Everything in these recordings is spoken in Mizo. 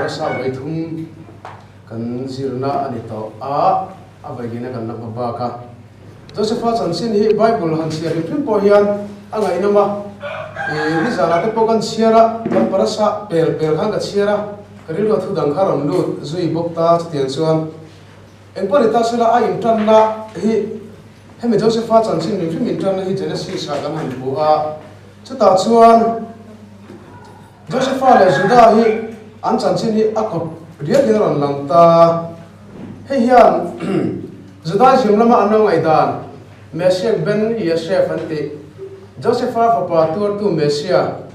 parasa vawi thum kan zirna a ni tawh a, a vailina kan la hma bak a. Josepha chanchin hi Bible han chhiar hrim hrim pawh hian a ngaihnawm a, ih nizanah te pawh kan chhiar a, kan parasa pel pel khan ka chhiar a, ka rilru a thu dang kha rawn lut zui bawk ta chutiang chuan engpawh ni ta sela a intanna hi hemi Josepha chanchin hrim hrim intanna hi Genesis ah kan han hmu a, chutah chuan Josepha leh Juda hi an chanchin hi a kawp rial hian a rawn lang ta. Hei hian Judaism lama an lo ngaihdan Messiah ben Yosef an tih, Josepha fapa tuartu Messiah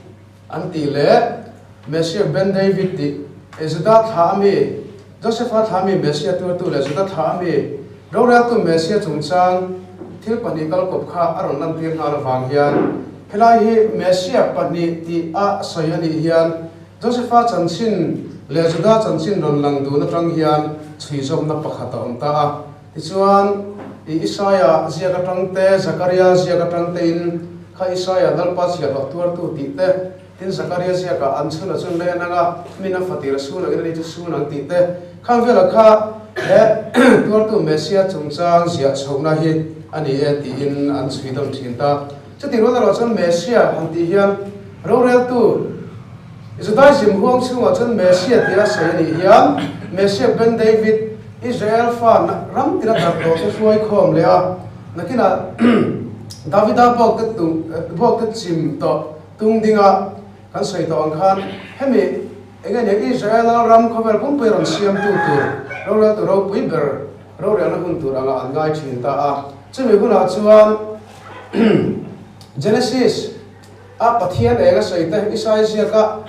an tih leh Messiah ben David tih, Juda thlah a mi, Josepha thlah a mi Messiah tuartu leh Juda thlah a mi roreltu Messiah chungchang thil pahnih kalkawp kha a rawn lantir nghal avang hian helai hi Messiah pahnih tih a sawi a nih hian Josepha chanchin leh Juda chanchin rawn lang dun atang hian chhuizawmna pakhat a awm ta a. Tichuan, i Isaia ziak atang te, Zakaria ziak atang tein kha Isaia Lalpa chhiahhlawh tuartu tih te, tin Zakaria ziakah an chhun a chun leh anang a, min a fatir a sun angin ani chu sun ang tih te, khang velah kha he tuartu Messia chungchang ziah chhohna hi a ni e tiin an chhui dawn thin ta. Chutih rual erawh chuan Messia han tih hian roreltu Judaism huang chhungah chuan Messia tia sawi a nih hian Messia ben David, Israel fa ram tina darh tawh te hruai khawm leh a, nakinah Davida bawk te tung bawk te chim tawh tung dinga kan sawi tawh ang khan hemi eng nge nia Israel ram khawvel pumpui rawn siamtu tur roreltu ropui ber rorelna hun tur anga an ngai thin ta a. Chumi hunah chuan Genesis a Pathian eng a sawi te, Isai ziaka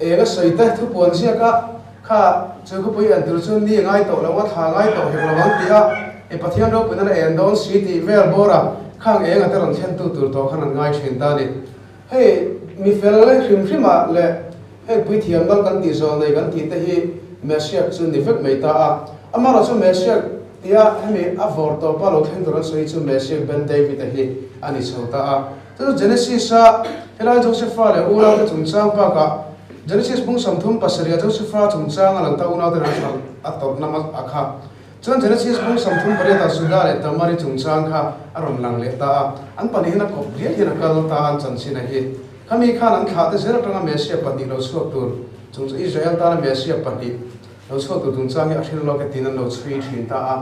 eng a sawi te, thupuan ziaka kha chu khawpui en tur chu ni ngai tawh lo a, thla ngai tawh hek lo ang tih a, i Pathian ropuina na en dawn si tih vel bawra khang eng a te rawn thlen tu tur tawh khan an ngai thin ta a ni. Hei mi fel hrim hrimah leh heng puithiam lal kan tih zawh nei kan tih te hi Messiah chu ni vek mai ta a, amaherawhchu Messiah Tia hemi a vawr tawpa lo thleng tur an sawi chu Messiah ben David-a hi a ni chho ta a. Chu chu Genesis-a helai Josepha leh unaute chungchang bakah Genesis bung 37 a Josepha chungchang a lang ta unaute an hralh a tawrhna a kha. Chuan Genesis bung 38 ah Judah leh Tamari chungchang kha a rawn lang leh ta a. An pahnih hian a kawp rial hian a kal ta a an chanchin a hi. Khami khan an thlah te zel atanga Messiah pahnih lo chhuak tur chung chu Israel tana Messiah pahnih Lo chhuak tur chungchang hi a hrilh lawk e tiin an lo chhui thin ta a.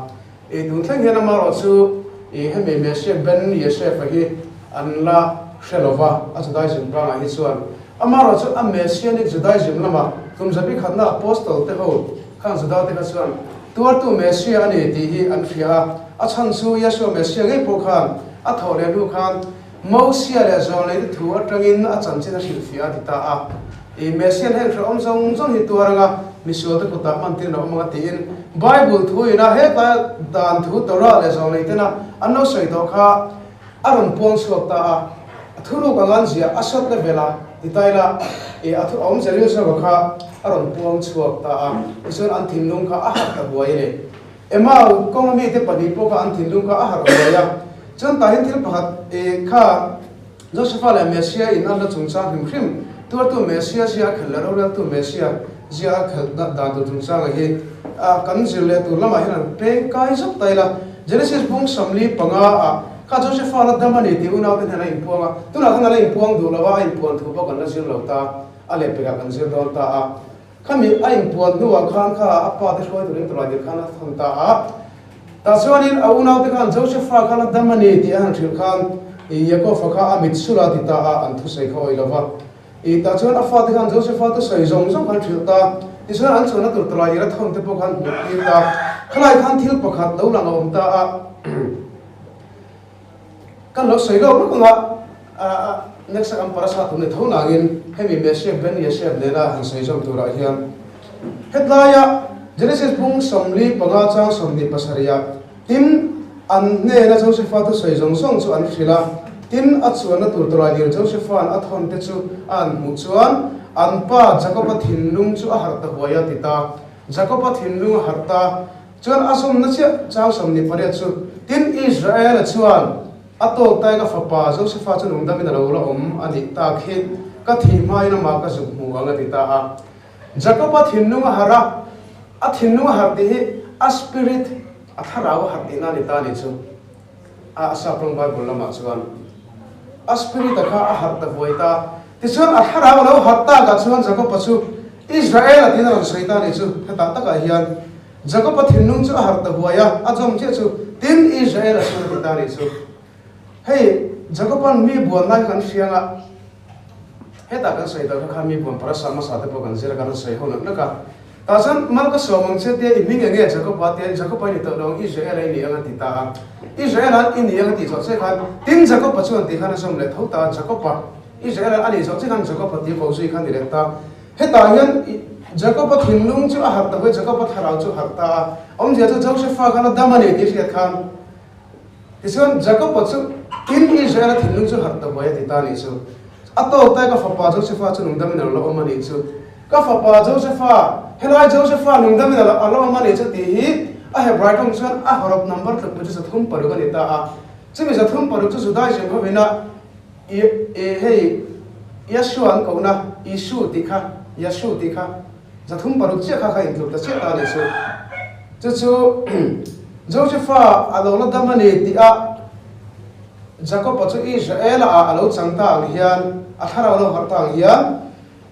I tun thleng hian amaherawh chu i hemi Messiah Ben Yosef-a hi an la hre lo va, a Judaism tlangah hi chuan. Amaherawh chu a Messianic Judaism lama kum zabi khatna Apostle te ho khan Juda te kha chuan tuartu Messiah a ni tih hi an hria a. A chhan chu Yeshua Messiah ngei pawh khan a thawh leh hnu khan Mosia leh Zawlneite thu atangin a chanchin a hrilhfiah a ti ta a. I Messian heng hrehawm zawng zawng hi tuar anga misualte kutah hmantir a awm anga tiin Bible thu ina hetlai dan thu Torah leh Zawlneitena an lo sawi tawh kha a rawn puang chhuak ta a. A thuruk anga an ziah a sawt level a ti ta ila i a thu a awmze ril zawka kha a rawn puang chhuak ta a. Tichuan an thinlung kha a harh ta huai a ni. Emau kawnga mite pahnih pawh kha an thinlung kha a harh huai a. Chuan tah hian thil pakhat kha Josepha leh Messia in an la chungchang hrim hrim tuartu Messia zia a khelh leh roreltu Messia zia a khelh dan tur chungchanga hi kan zir leh tur lamah hian an peng kai zauh ta ila. Genesis bung 45 ah kha Josepha la dam a ni tih unaute hnen a inpuang a, tunah khan a la inpuang duh lo a, a inpuan thu pawh kan la zir lo ta, a lehpekah kan zir dawn ta a. Khami a inpuan hnuah khan kha a pa te hruai turin tawlai dir khan a thawn ta a. Tah chuanin a unaute khan Josepha khan a dam a ni tih a han hrilh khan Yakofa kha a mit sulh a ti ta a, an thusawi kha awih lo va. Tah chuan a fate khan Josepha thusawi zawng zawng khan hrilh ta. Tichuan an chuanna tur tawlai dir a thawn te pawh khan hmuh tir ta. Khalai khan thil pakhat lo lang a awm ta a. Kan lo sawi lawk lawk ang a, next a kan parasa tur ni tho nangin hemi Messiah Ben Yosef nena han sawi zawm turah hian hetlaia Genesis bung 45 chang 27 ah tin an hnena Josepha thusawi zawng zawng chu an hrilh a, tin a chuanna tur tawlai dir Josepha'n a thawn te chu a an hmuh chuan an pa Jakoba thinlung chu a harh ta huai a ti ta. Jakoba thinlung a harh ta. Chuan a zawmna chiah chang 28 chu, Tin, Israela chuan a tawltai ka fapa Josefa chu nungdamin a lo la awm a nih tak hi, ka thih hmain amah ka zuk hmu ang a ti ta a. Jakoba thinlung a harh a, a thinlung a harh tih hi a spirit, a thlarau a harh tihna a ni ta a nih chu. A Saprawng Bible lamah chuan a spirit a kha a harh ta vuai ta. Tichuan a thlarau a lo harh takah chuan Jakoba chu Israel a tiin a rawn sawi ta a nih chu. Hetah takah hian Jakoba thinlung chu a harh ta huai a, a zawm chiah chu tin Israel a chuan a ti ta a nih chu. Hei Jakoban mi buan lai kan hriang a, hetah kan sawi tak kha khan mi buan parasa hmasa te pawh kan zir a, kan rawn sawi ho nak nak a. Tah chuan mal ka sawm ang che tia i hming eng nge Jakoba tia Jakoba i ni tawh lo ang Israel a i ni ang a ti ta a. Israel a i ni ang a tih zawh che khan tin Jakoba chuan tih khan a zawm leh tho ta a, Jakoba Israel a nih zawh che khan Jakoba tih ko zui kha a ni leh ta. Hetah hian Jakoba thinlung chu a harh ta huai, Jakoba thlarau chu a harh ta a. Awmzia chu Josefa khan a dam a ni tih hriat khan Tichuan, Jakoba chu tin Israela thinlung chu harh ta huai a ti ta a nih chu. A tawk tai ka fapa Josefa chu nungdamin a lo la awm a nih chu. Ka fapa Josefa, helai Josefa nungdamin a la awm a nih chu tih hi a Hebrai tawng chuan a hawrawp number tlukpui chu 36 a ni ta a. Chumi 36 chu Judaism hovina i hei Yeshua an kohna Isu tih kha, Yashu tih kha 36 chiah kha kha intluk ta chiah ta a nih chu. Chu chu Josefa a lo la dam a ni tih a Jakoba chu Israela ah a lo chang ta ang hian, a thlarau lo harh ta ang hian,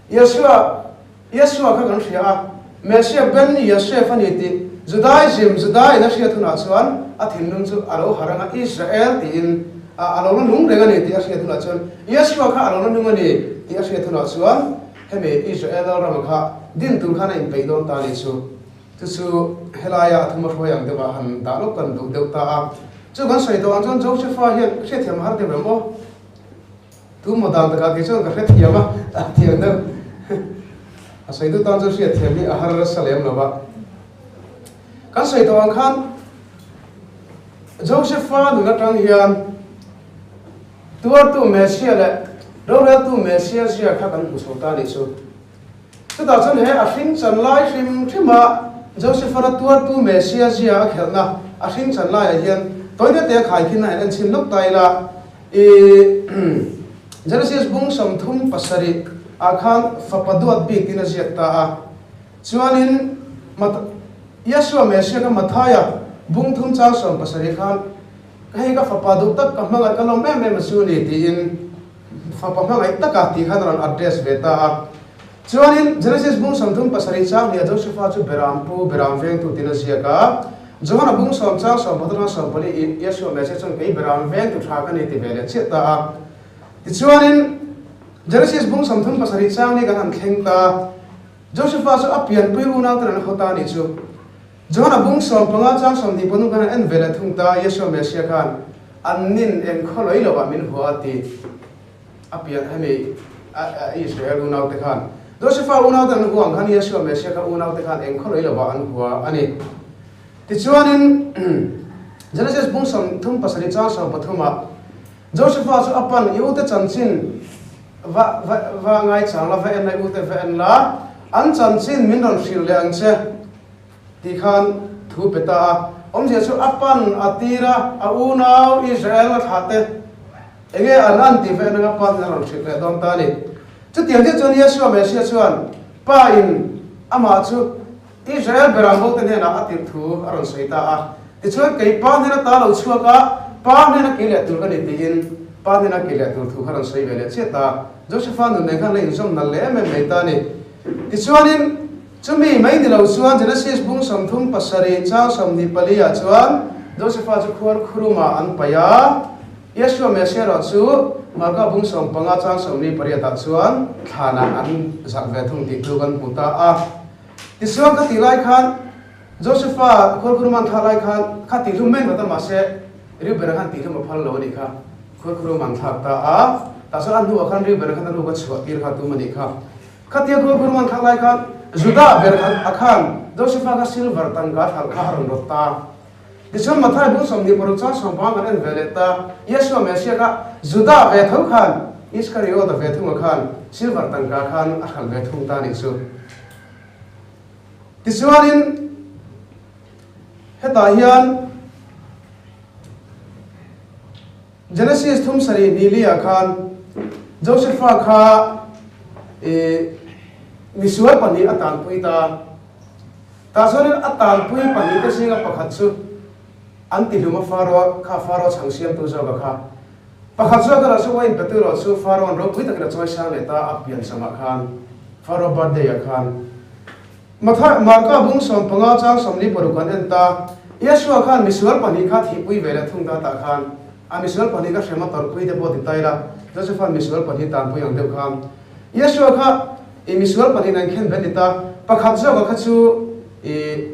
Yeshua, Yeshua kha kan hria a, Messiah ben Yosef a ni tih Judaism, Juda in a hriat hunah chuan a thinlung chu a lo harh ang a, Israel tiin a lo la nung reng a ni tih a hriat hunah chuan, Yeshua kha a lo la nung a ni tih a hriat hunah chuan hemi Israel lalrama kha din tur khan a inpeih dawn ta a nih chu. Chu chu helaia a thuma hruai ang deuhah han dah lawk kan duh deuh ta a. Chu kan sawi tawh ang chuan Josefa hian hriatthiam a har deuh em aw? Tu maw dan takah kei chuan ka hrethiam a, a thiam deuh. A sawi duh tan chuan hriatthiam hi a har nasa lem lo va. Kan sawi tawh ang khan Josefa nun atang hian tuartu Messiah leh roreltu Messiah zia kha kan hmu chho ta a nih chu. Chutah chuan he a hring chan lai hrim hrima Josephara tuartu Messia zia a khelhna a hring chan laiah hian tawite te a khaikhin a han enchhin lawk ta ila. I Genesis bung 37 ah khan fapa duat bik tiin a ziak ta a. Chuanin Yeshua Messia kha Mathaia bung thum chang 17 khan hei ka fapa duh tak ka hmangaih ka lawm em em a chu ni tiin Fapa hmangaih taka tih khan a rawn address ve ta a. Chuanin Genesis bung 37 chang hniah Josefa chu Beram pu, Beram vengtu tiin a ziak a. Johana bung sawm chang 14 a 14 i Yeshua Messiah chuan kei Beram vengtu tha ka ni ti ve leh chiah ta a. Tichuanin Genesis bung 37 chang ni kan han thleng ta. Josefa chu a pianpui unau ten an haw ta a nih chu. Johana bung 15 chang 20 pawnung khan an en ve leh thung ta, Yeshua Messiah khan an nin eng khawlawih lovah min hua a ti. A pian hemi Israel unaute khan Josefa unaute an hua ang khan Yeshua Messiah kha unaute khan eng khawlawih lovah an hua a ni. Tichuanin Genesis bung 37 chang 13 ah Josefa chu a pan i ute chanchin Va, va, va ngaichang la, va en la, i ute va en la, an chanchin min rawn hrilh leh ang che, tih khan thu pe ta a. Awmzia chu a pan a tir a, a unau Israel a thlah te, enge an an tih va en anga pan in a rawn hrilh leh dawn ta a ni. Chutiang chiah chuan Yeshua Messiah chuan Pa in amah chu Israel berang ho te hnenah a tirh thu a rawn sawi ta a. Tichuan, kei Pa hnena ta lo chhuak a, Pa hnena kir leh tur ka ni tiin Pa hnena kir leh tur thu kha rawn sawi ve leh chiah ta. Josefa nun nen khan la inzawm nalh leh em em mai ta a ni. Tichuanin, chumi mai ni lo chuan Genesis bung 37 chang 24 ah chuan Josefa chu khuar khurumah an paih a, Yeshua Messiah erawh chu Marka bung 15 chang 48 ah chuan thlanah an zalh ve thung tih chu kan hmu ta a. Tichuan ka tih lai khan Josefa khualkhuruman thlah lai khan kha tihhlum mai ngawt a mahse Reubena khan tihhlum a phal lo a nih kha. Khualkhuruman thlak ta a, tah chuan a hnuah khan Reubena khan a ruk a chhuah tir kha tum a nih kha. Khatia khualkhuruman thlak lai khan Judah ber khan a khan Josefa kha silver tangka thlal kha a rawn rawt ta. Tichuan Mathai bung 26 chang 15 kan en ve leh ta, Yeshua Messiah kha Judah ve tho khan Iskariota ve thunga khan silver tangka khan a hralh ve thung ta nih chu. Tichuanin hetah hian Genesis thum sarih ni liah khan Josefa kha ih. Misual pahnih a tanpui ta. Tah chuanin a tanpui pahnihte zinga pakhat chu an tihlum a Faro kha Faro chhang siamtu zawka kha. Pakhat zawk erawh chu uain petu erawh chu Faro an ropui takin a chawi sang leh ta a pian samah khan Faro birthday ah khan. Matha Marka bung 15 chang 46 kan en ta. Yeshua khan misual pahnih kha thihpui ve leh thung ta tah khan a misual pahnih kha hrem a tawrhpui te pawh ti ta ila Josepha'n misual pahnih tanpui ang deuh khan Yeshua kha i misual pahnih an khen ve ni ta. Pakhat zawka kha chu i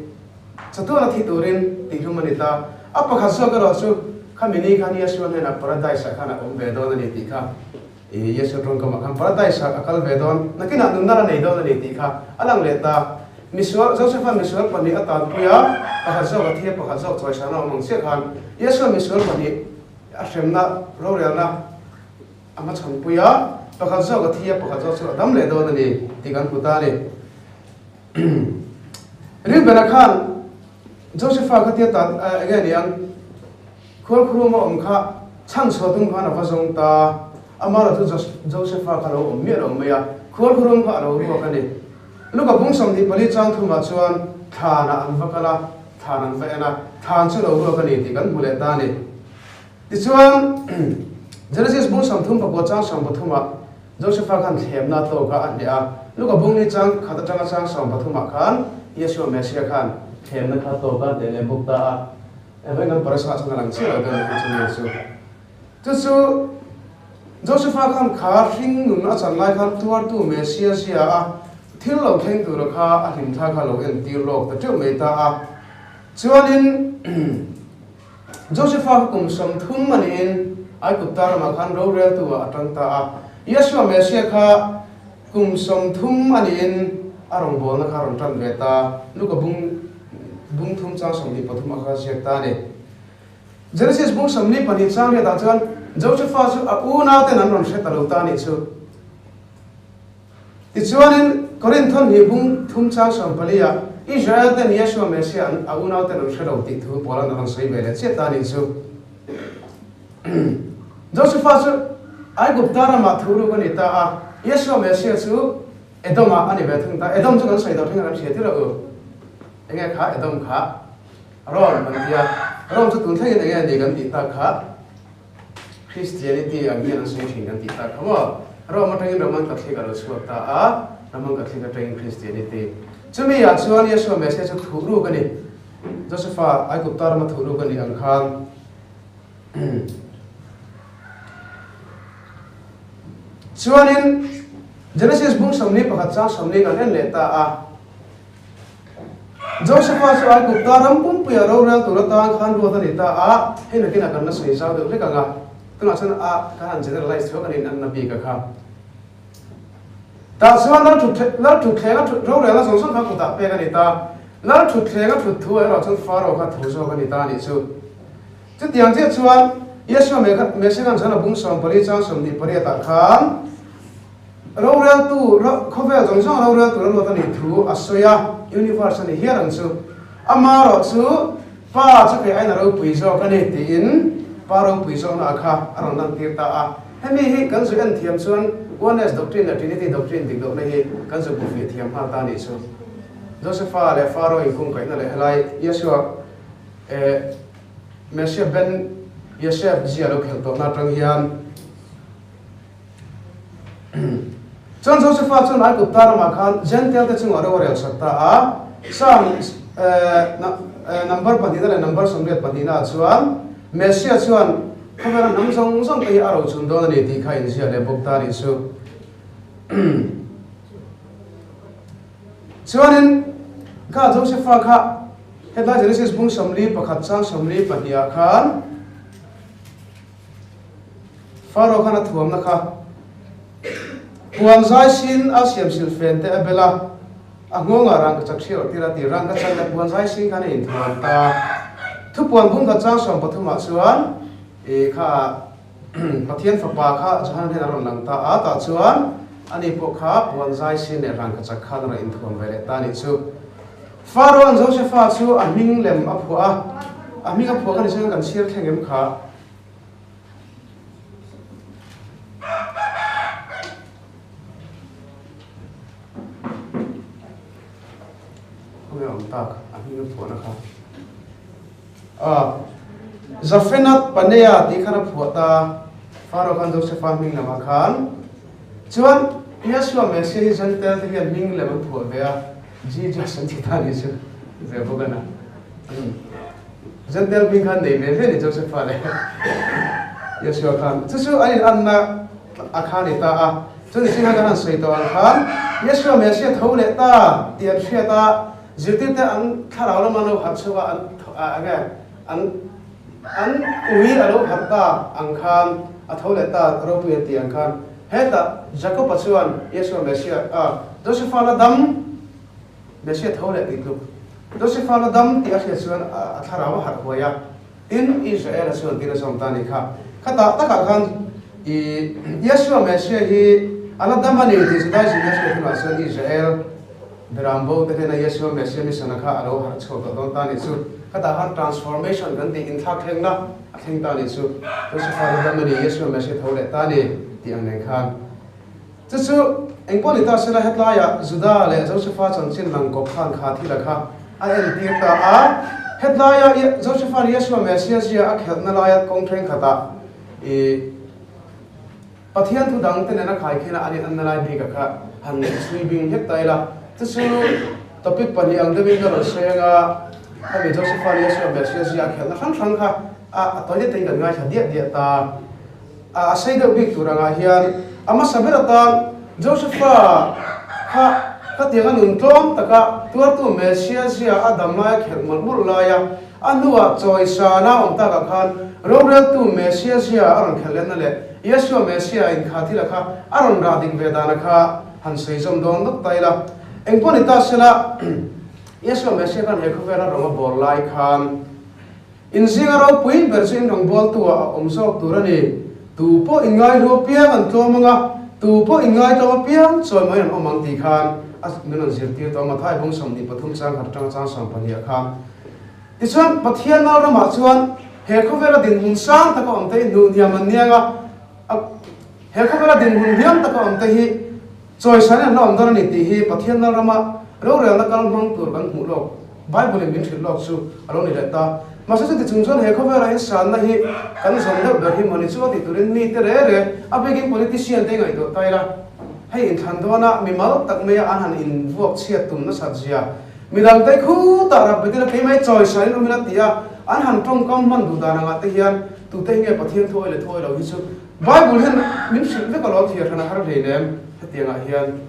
chatuan a thi turin tihhlum a ni ta. A pakhat zawk erawh chu khami ni khan Yeshua hnenah Paradise ah khan a awm ve dawn a ni tih kha i Yeshua tawngkamah khan Paradise ah a kal ve dawn, nakinah nunna la nei dawn a ni tih kha a lang leh ta. Misual, Josepha'n misual pahnih a tanpui a, pakhat zawk a thi a, pakhat zawk chawisana a awm ang chiah khan Yeshua misual pahnih a hremna, rorelna, A hmachhawnpui a, pakhat zawk a thi a, pakhat zawk chu a dam leh dawn a ni tih kan hmu ta a ni. Reuben-a khan Josepha kha tia ta eng nge niang khualkhurum a awm kha chhan chhuah tum khan a va zawng ta, amaherawh chu Josepha kha lo awm miah lo mai a, khualkhurum kha a lo ruak a ni. Luka bung 24 chang thumah chuan thlanah an va kal a, thlan an va en a, thlan chu lo ruak a ni tih kan hmu leh ta a ni. Tichuan, Genesis bung 34 chang 13 ah Josepha khan thlemna tawk a a hneh a. Luka bung ni chang khat atanga chang 13 ah khan Yeshua Messiah khan thlemna kha tawk a hneh leh bawk ta a. Evain kan parasa chuan a lang chiah lo deuh a ni chu nge chu. Chu chu Josepha khan kha hring nun a chan lai khan tuartu Messiah zia a thil lo thleng tura kha a hlimthla kha lo entir lawk ta teuh mai ta a. Chuanin Josepha kha kum 30 a niin Aigupta ramah khan roreltu ah a tang ta a. Yeshua Messiah kha kum 30 a niin a rawngbawlna kha a rawn tan ve ta. Luka bung bung thum chang 23 a kha ziak ta a ni. Genesis bung 42 chang riatah chuan Josepha chu a unauten an rawn hre ta lo ta a nih chu. Tichuanin, Korinth thawmhnih bung thum chang 14 ah Israel ten Yeshua Messiah an a unau ten an hre lo tih thu Paula'n a rawn sawi ve leh chiah ta a nih chu. Josepha chu Aigupta ramah thu ruk a ni ta a, Yeshua Messiah chu Edom ah a ni ve thung ta. Edom chu kan sawi deuh thleng a kan hria tirh a u. Enge kha Edom kha? Rome kan ti a, Rome chu tun thlengin enge a ni kan tih tak kha? Christianity ang hian an sawi thin kan tih tak kha maw? Rome atangin Roman Catholic a lo chhuak ta a, Roman Catholic atangin Christianity. Chumi ah chuan Yeshua Messiah chu thuh ruk a ni. Josepha Aigupta rama thuh ruk a nih ang khan Chuanin Genesis bung 41 chang 40 kan en leh ta a. Josepha chu Aigupta ram pumpuia rorel tur atan khan ruat a ni ta a, hei nakinah kan la sawi zau deuh hlek ang a, tunah chuan a kan han generalize thuak a niin an na bik a kha. Tah chuan lal thut lal thutthleng a thut rorelna zawng zawng kha kutah pek a ni ta, lal thutthleng a thut thu erawh chuan Pharaoh kha tho zawk a ni ta a nih chu. Chutiang chiah chuan Yeshua Messiah khan chuan a bung 14 chang 28 ah khan, Roreltu, khawvel zawng zawng rorel tur a luat a nih thu a sawi a, universe a ni hial ang chu. Amaherawh chu Pa chu kei aiin a ropui zawk a ni tiin Pa ropui zawkna a kha a rawn lantir ta a. Hemi hi kan zu en thiam chuan Oneness doctrine leh Trinity doctrine dik lohna hi kan zu hmuhfiah thiam nghal ta a nih chu. Josepha leh Pharaoh inkungkaihna leh helai Yeshua eh Messiah ben Yosef zia lo khelh tawhna atang hian, Chuan Josepha chuan Aigupta ramah khan Jentail te chungah ro a rel sak ta a. Psalm number pahnihna leh number 82 ah chuan Messiah chuan khawvela hnam zawng zawng te hi a rochun dawn a ni tih kha inziah leh bawk ta a nih chu. Chuanin kha Josepha kha hetlai Genesis bung 41 chang 42 ah khan Pharaoh khan a thuamna kha puan zai sin a siam silfen te a bel a, a nghawngah rangkachak hriat awrh tir a ti. Rangkachak leh puan zai sin khan a inthuam ta. Thupuan bung khat chang 13 ah chuan i kha Pathian fapa kha Johan hian a rawn lang ta a, tah chuan ani pawh kha puan zai sin leh rangkachak khan a rawn inthuam ve leh ta a nih chu. Pharaoh-a'n Josepha chu a hming lem a phuah a, a hming a phuah kha ni chuan kan chhiar thleng em kha? tak a hming a phuahna kha? A, Zafenath Panea tih khan a phuah ta, Pharaoh khan Josepha hming lamah khan. Chuan Yeshua Messiah hi Gentile te hian hming lem an phuah ve a, Jesus an ti ta nih chu ve bawk a na. Gentile hming khan nei ve ve ni Josepha leh Yeshua khan. Chu chu an in anna a kha ni ta a. Chu ni chin khan kan han sawi tawh ang khan Yeshua Messiah tho leh ta tih an hriat a, Zirtirte an thlarau lama lo harh chhuak a, an enge an an ui a lo harh ta ang khan, a tho leh ta ropui an tih ang khan, hetah Jakob-a chuan Yeshua Messiah a, Josepha la dam, Messiah tho leh tih tluk, Josepha la dam tih a hriat chuan a thlarau a harh huai a, tin Israel-a chuan tin a zawm ta a nih kha. Khatah takah khan i Yeshua Messiah hi a la dam a ni tih Judaism a hriat hunah chuan Israel Berambo te hnena Yeshua Messiah mission a kha a lo harh chhuak tawh dawn ta nih chu. Khatah khan transformation kan tih inthlak thlengna a thleng ta nih chu. Josepha la dam a ni, Yeshua Messiah tho leh ta ni tih ang nen khan. Chu chu engpawh ni ta sela hetlaiah Juda leh Josepha chanchin lang kawp khan kha thil a kha a entir ta a. Hetlaia Josepha'n Yeshua Messiah zia a khelhna laia kawng thenkhatah i Pathian thu dang te nena khai khin a an in anna lai bik a kha han chhui bing hlek ta ila. Chu chu topic pahnih ang deuhin ka rawn sawi anga khami Josepha leh Yeshua Messiah zia a khelhna hrang hrang kha a a toilet te in kan ngaithla diah diah ta. A a sei deuh bik tur angah hian a hmasa ber atan Josepha kha khatianga nun tlawm taka tuartu Messiah zia a dam laia khelh mawlh mawlh laia A hnuah chawisana awm takah khan roreltu Messiah zia a rawn khelh lenna leh Yeshua Messiah inkha thila kha a rawn rah dik ve dana kha han sawi zawm dawn lawk ta ila. Engpawh ni ta sela, Yeshua Messiah khan he khawvela rawng a bawl lai khan inzinga ropui ber chu in rawngbawltu ah a awm zawk tur a ni. Tu pawh inngaihlu apiang an tlawm ang a, tu pawh inngaihtlawm apiang chawimawiin an awm ang tih khan a min rawn zirtir tawh a, Mathai bung 23 chang khat atanga chang 12 ah khan. Tichuan, Pathian nau ramah chuan he khawvela dinhmun sang taka awmte hi hnuh hniam an niang a, a he khawvela dinhmun hniam taka awmte hi chawisanin an la awm dawn a ni tih hi Pathian nau rama rorelna kal hmang tur kan hmuh lawk, Bible-in min hrilh lawk chu a lo ni leh ta. Mahse chuti chung chuan he khawvela insanna hi kan zawm deuh ber hi mawni chu a tih turin mite re re, a bikin politician te ngaihtuah ta ila, hei inthlan dawna mimal tak maia an han invuak chhiat tum nasat zia, Midang te khutah rak betin a keimah i chawisain awm ila ti a, an han tawngkam hman duh dan angah te hian tute hi nge Pathian thu awi leh thu awi lo hi chu Bible hian min hrilh vek alawm thlir hran a har hlei nem hetiangah hian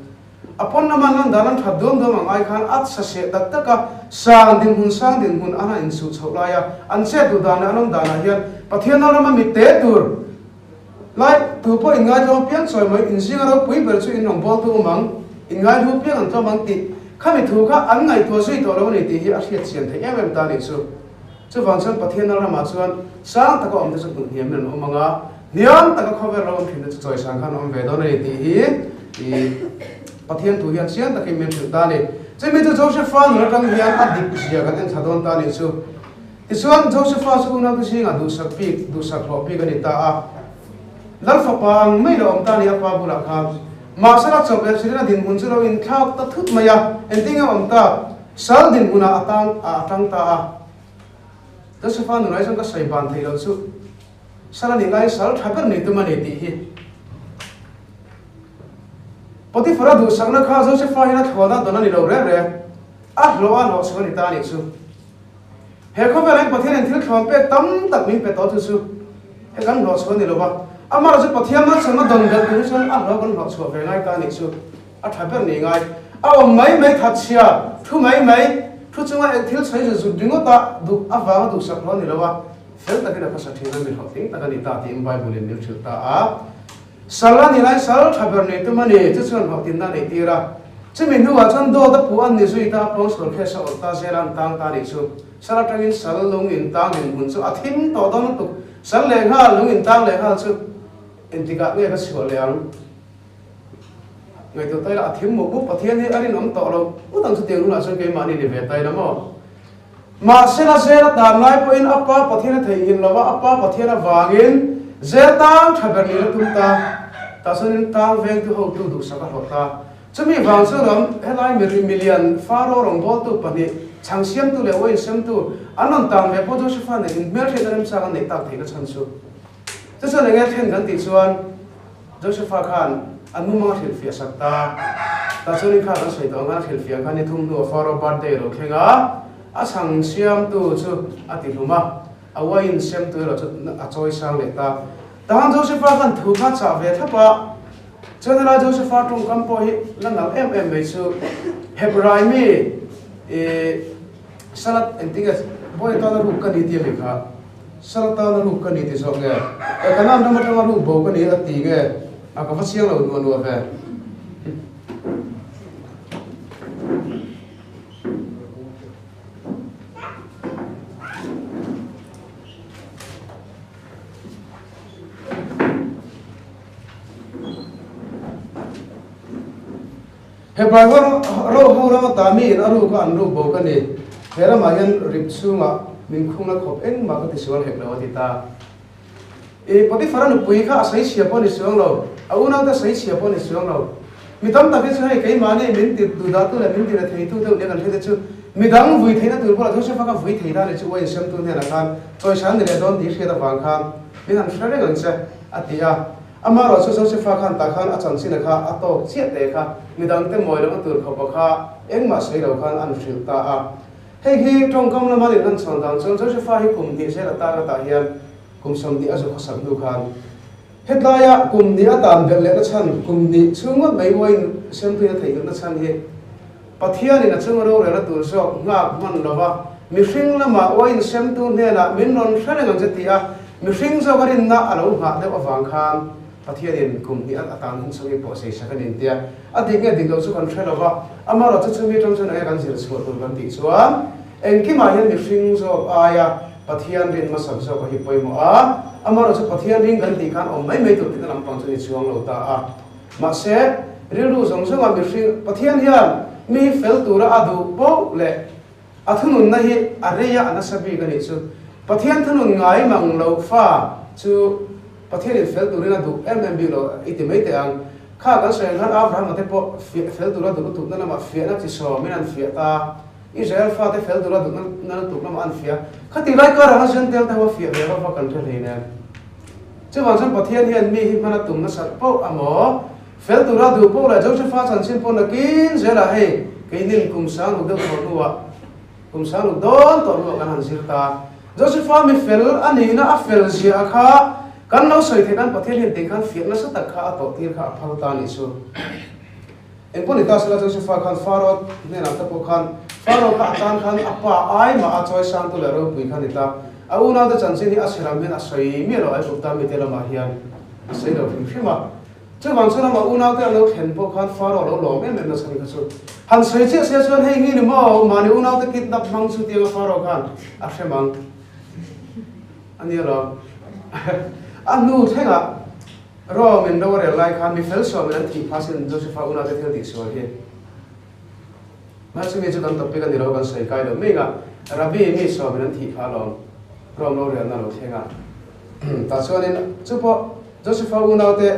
a pawn lama an lan dan an that duam duam ang ai khan a sa seh tak tak a, sang dinhmun sang dinhmun an han insuh chhoh lai a, an chet duh dan leh an awm danah hian Pathian a rama mit te tur lai tu pawh inngaihtlawm apiang chawi mai inzinga ropui ber chu in rawngbawltu awm ang, inngaihlu apiang an tlawm ang tih khami thu kha an ngaihtuah zui tawh lo a ni tih hi a hriat chian theih em em ta a nih chu. Chuvang chuan Pathian a ramah chuan sang taka awmte chu hmuh hniamin an awm ang a, hniam taka khawvel ro awm thin te chu chawisang khan an awm ve dawn a ni tih hi i Pathian thu hian chiang takin min hrilh ta a ni. Chumi chu Josepha nun atang hian a dik zia kan enthla dawn ta a nih chu. Tichuan, Josepha chu unaute zingah duhsak bik, duhsak hlawh bik a ni ta a. Lal fapa ang mai lo awm ta a ni a pa bulah khan. Mahse la chawp leh Sirina dinhmun chu lo inthlak ta thut mai a, engtin nge awm tak? Sal dinhmunah a tang a tang ta a. Josepha nunah hi chuan ka sawi ban theih loh chu sal a nih laiin sal tha ber ni tum a ni tih hi. Potiphar-a duhsakna kha Josepha hian a thluahna dawn a ni lo reng reng. A hlawh a hlawh chhuah a ni ta a nih chu. He khawvelah hian Pathianin thil thlawn pek tam tak min pe tawh chu chu he kan hlawh chhuah a ni lo va, amaherawh chu Pathian malsawmna dawn belh tur hi chuan a hlawh kan hlawh chhuah ve ngai ta a nih chu a tha ber ni ngai. A awm mai mai that chhia, thu mai mai, thu chunga eng thil sawi zut zut ringawta duh avanga duhsak hlawh a ni lo va, fel takin a khawsa thin a, mi hlawhtling tak a ni ta tiin Bible-in min hrilh ta a. Sal a ni lai sal tha ber nei tum a ni, chu chuan hlawhtinna a neih tir a. Chumi hnuah chuan dawt a puh an ni zui ta, pawngsual khe sa awrh ta zel a an tang ta a nih chu. Sal atangin sal lung in tang dinhmun chu a thim tawh dawn lutuk. Sal leh nghal, lung in tang leh nghal chu engtikah nge ka chhuah leh ang? Ngaihtuah ta ila a thim mup mup, Pathian hi a rinawm tawh lo ngawt ang chutiang hunah chuan keimahni ni ve ta ila maw? Mahsela zel a tan lai pawhin a pa Pathian a theihnghilh lo a, a pa Pathian avangin zel tang tha ber nih la tum ta. Tah chuanin tang vengtu hotu duhsak a hlawh ta. Chumi vang chu ram helai mi milian Faro rawngbawltu pahnih. Chhang siamtu leh uain semtu an rawn tang ve pawh Josepha nen inhmelhriatna remchang an neih tak theihna chhan chu. Chu chuan enge thlen kan tih chuan Josepha khan an mumang a hrilhfiah sak ta. Tah chuan in kha kan sawi tawh ang khan a hrilhfiah khan ni thum hnuah Pharaoh birthday a lo thleng a, a chhang siamtu chu a ti hlum a, a uain semtu erawh chu a chawi sang leh ta. Tahan Josepha khan thu kha chah ve thlap a, chuan helai Josepha tawngkam pawh hi la nalh em em mai chu Hebrai mi ih salat engtinge bawi tana ruk ka ni tia mi kha salat tana ruk ka ni ti zawk nge e Kanaan ram atanga ruk bo ka ni a ti nge a ka va chiang lo nuah nuah ve. Hebrai ho ro ho rama ta miin a ruk a an ruk bo ka ni. He ramah hian rip chhungah min khungna khawp engmah ka tisual hek lo a ti ta. I Potiphar-a nupui kha a sawi chhia pawh a ni suang lo, a unaute a sawi chhia pawh a ni suang lo. Mi tam tak hi chu hei keimahni min ti duhdahtu leh min ti retheitu deuh nia kan hriat te chu midang vui theihna tur bulah Joseph-a kha vui thei ta ni chu uain semtu hnenah khan chawisa an ni leh dawn tih hriat avang khan min han hre reng ang che a ti a. Amaherawh chu Joseph-a khan tah khan a chanchina kha a tawk chiah te kha midangte mawi lohna tur khawpa kha engmah sawi lo khan an hrilh ta a. Hei hi tawngkam lama an inhlanchhawn dan chuan Joseph-a hi kum hnih zel atang atah hian kum 20 a zu khawsak hnu khan Hetlaia kum hnih a tan belh lehna chhan, kum hnih chhung ngawt mai uain semtuin a theihnghilhna chhan hi Pathianin a chunga rorelna tur zawk nghak hman lova mihring lama uain semtu hnenah min rawn hre reng ang che tia mihring zawk a rinna a lo nghah deuh avang khan Pathianin kum hnih a tan hun chungin pawh sei sak a ni tia a dik nge dik lo chu kan hre lova amaherawh chu chumi atang chuan enge kan zir chhuah tur kan tih chuan engkimah hian mihring zawk aia Pathian rin hmasak zawk a hi pawimawh a, amaherawh chu Pathian ring kan tih khan awm mai mai tur tihna lampang chu ni chuang lo ta a. Mahse, rilru zawng zawnga mihring Pathian hian mi hi fel tura a duh poh leh a thununna hi a rei a, a nasa bik a nih chu. Pathian thunun ngai mang lo fa chu Pathianin fel turin a duh em em bik lo i ti mai teh ang. Kha kan sawi ang khan Abraham-a te pawh fel tura duh lutukna lamah fiahna chi sawmin an fiah ta. Israel fate fel tura duhna na lutuk lamah an fiah. Khati lai karah khan Jentail te ho a fiah ve vak vak kan hre hlei nen. Chuvang chuan Pathian hian mi hi hman a tum nasat poh a maw? Fel tura duh poh leh Josepha chanchin pawh nakin zelah hei keinin kum sang ruk deuh tawh hnuah kum sang ruk dawn tawh hnuah kan han zir ta. Josepha mi fel a nihna a fel zia kha kan lo sawi theih nan Pathian hian tih khan fiah nasa tak kha a tawh tir kha a phal ta a nih chu. Engpawh ni ta sela Josepha khan Pharaoh hnenah te pawh khan Pharaoh kha a tan khan a pa ai mah a chawi sangtu leh ropui kha ni ta. A unaute chanchin hi a chhe lam hian a sawi miah lo Aigupta mite lamah hian a sawi lo hrim hrim a. Chuvang chuan amah unaute an lo thlen pawh khan Pharaoh a lo lawm em em na chhan kha chu han sawi chiah sia chuan hei ngi ni maw mahni unaute kidnap hmang chu tianga Pharaoh khan a hrem ang a nia lawm. A hnu thlengah Rome in ro a rel lai khan mi fel suam in an thih phah sin Josepha una te thil tih sual hi. Mahse mi chu kan topic a ni lo kan sawi kai lo mai nga Rabbi mi suam in an thih phah alawm Rome ro relna lo thleng a. Tah chuan in chu pawh Josepha unau te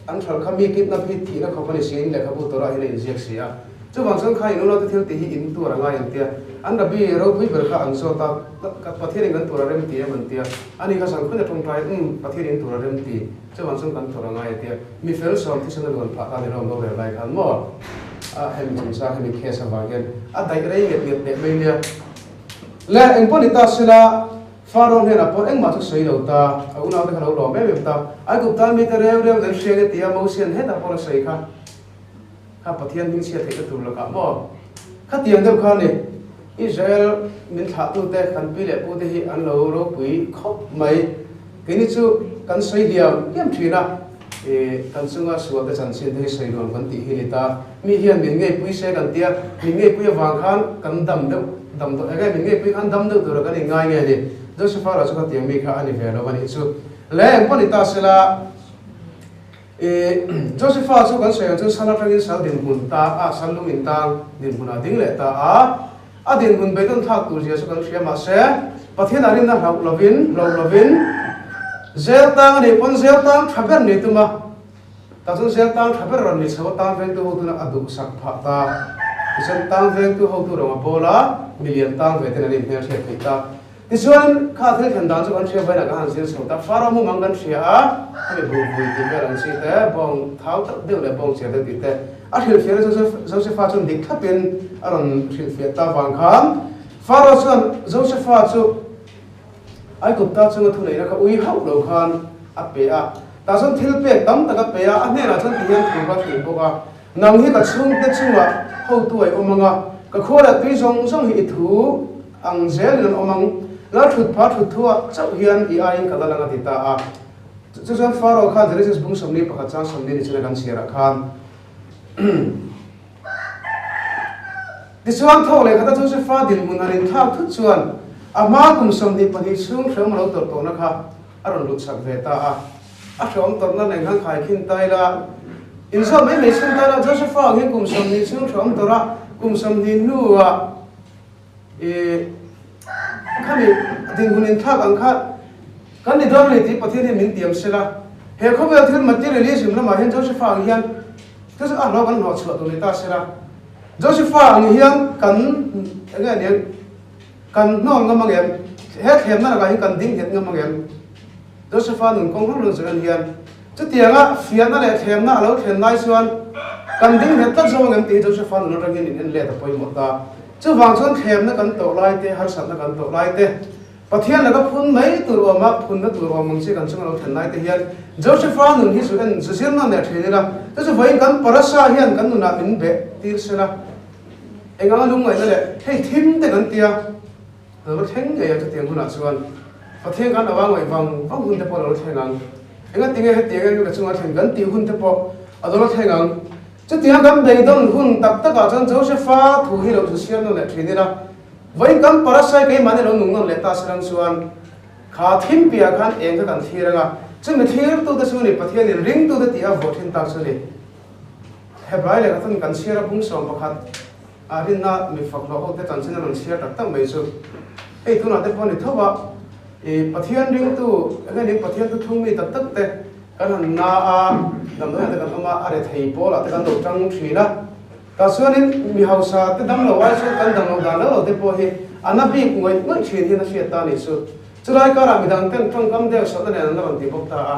an hralh kha mi kidnap hi thihna khawp a ni si in lehkhabu Torah hian a inziak si a. Chuvang chuan kha in unau te thil tih hi in tuar a ngai an tia. An Rabbi ropui ber kha an zawt a Pathian in kan tur a rem ti em an tia. Ani kha zan khawina tawngtai umm Pathian in tur a rem ti. Chuvang chuan kan tur a ngai a tia, mi fel sawm thisen a luan phah ta ni rawng lo rel lai khan maw a hemi chungchang hemi case avang hian a daih rei nget nget leh mai nia. Le engpawh ni ta sela Pharaoh hnenah pawh engmah chu sawi lo ta, a unaute kha lo lawm em em ta, Aigupta mite reu reu nan hria nge tia Mosian hetah pawh la sawi kha kha Pathian hming chhia theihna tur lakah maw khatiang deuh kha ni Israel min thlahtute kan pi leh pute hi an lo ropui khawp mai. Keini chu kan sawi hliam hliam thin a, ih kan chunga sual te chanchin te hi sawi nuam kan tih hi ni ta. Mi hian min ngeipui se kan tia, min ngeipui avang khan kan dam deuh dam deuh eng nge min ngeipui khan dam deuh tura kan inngai nge ni. Josepha lah chu khatiang mi kha a ni ve lo a nih chu. Le engpawh ni ta sela, ih Josepha chu kan sawi ang chuan sal atangin sal dinhmun ta a, sal lung intang dinhmunah a ding leh ta a. A dinhmun beidawn thlak tur zia chu kan hria mahse Pathian a rinna hlauh lovin hlauh lovin zel tang a nih pawn zel tang tha ber ni tum a, tah chuan zel tang tha ber rawn ni chho atan vengtu ho tuna a duhsak phah ta. Tichuan tang vengtu hotu rawng a pawl a, milian tang ve ten an inhmelhriat theih ta. Tichuan kha thil thlen dan chu kan hria vawiinah kan han zir chho ta. Faro mumang kan hria a, khami bu vui tih vel ang chi te, bawng thau tak deuh leh bawng chiar deuh tih te a hrilhfiahna chu Josepha chuan dik thlapin a rawn hrilhfiah ta vang khan Faro chuan Josepha chu Aigupta chunga thuneihna kha ui hauh lo khan a pe a. Tah chuan thil pek tam tak a pe a, a hnenah chuan tihian thu ka hrilh bawk a, Nang hi ka chhungte chungah hotu a i awm ang a, ka khua leh tui zawng zawng hi i thu ang zelin an awm ang, lal thut pha thut thuah chauh hian i aiin ka lal ang a ti ta a. Chu chuan Pharaoh khan Genesis bung 21 chang 40 ni chhuna kan chhiarah khan Tichuan thawk leh khata Josefa dinhmun han inthlak thut chuan a hma kum 22 chhung hrehawm a lo tawrh tawhna kha a rawn lut chak ve ta a. A hrehawm tawrhna nen khan khaikhin ta ila, inzawt mai mai chhun ta ila, Josefa ang hian kum 20 chhung hrehawm tawrh a, kum 20 hnuah i khami dinhmun inthlak ang kha kan ni dawn a ni tih Pathian hian min tiam sela. He khawvel thil materialism lamah hian Josefa ang hian Chu chu a hlauh kan hlawh chhuah tur ni ta sela, Josepha ang hian kan eng nge aniang kan hnawl ngam ang em? He thlemna lakah hian kan ding nghet ngam ang em? Josepha nun kawng hrang hrang zawh en hian chutianga fiahna leh thlemna a lo thlen lai chuan kan ding nghet tlat zawk ang em tih hi Josepha nun atangin in en let a pawimawh ta. Chuvang chuan thlemna kan tawh lai te, harsatna kan tawh lai te, Pathian laka phun mai tur awm a, phunna tur awm ang chi kan chunga lo thlen lai te hian Josepha nun hi zu en zu zir nawn leh thin ila, chu chu vawiin kan parasa hian kan nunah min beh tir sela, eng anga lungngaihna leh hei thim te kan tia lo la thleng ngei ang chutiang hunah chuan Pathian kan ava ngaih vang vang hun te pawh a lo la thleng ang, engatinge hetiang em ka chunga thlen kan tih hun te pawh a lo la thleng ang. Chutiang kan beidawn hun tak takah chuan Josepha thu hi lo zu siam nawn leh thin ila, Vawiin kan parasai keimahni lo nung nawn leh ta silang chuan kha thim piah khan eng kha kan thlir ang a, chumi thlirtute chu ni Pathianin ringtute tih a vuah thin tak chu ni. Hebrai lehkha thun kan chhiar a bung 11 ah rinna mi fak hlawh hote chanchin a rawn chhiar tak tak mai chu hei tunah te pawh ni tho a, i Pathian ringtu eng nge ning Pathian thuthlung mi tak tak te kan han na a, damdawiah te kan awm a, a rethei pawlah te kan lo tang thin a. Tah chuanin mi hausa te dam lo ai chuan kan dam lo dan lo lo te pawh hi a na bik ngawih ngawih thin hian a hriat ta a nih chu. Chulai karah midang ten tawngkam deuh sawhna nen an la rawn ti bawk ta a.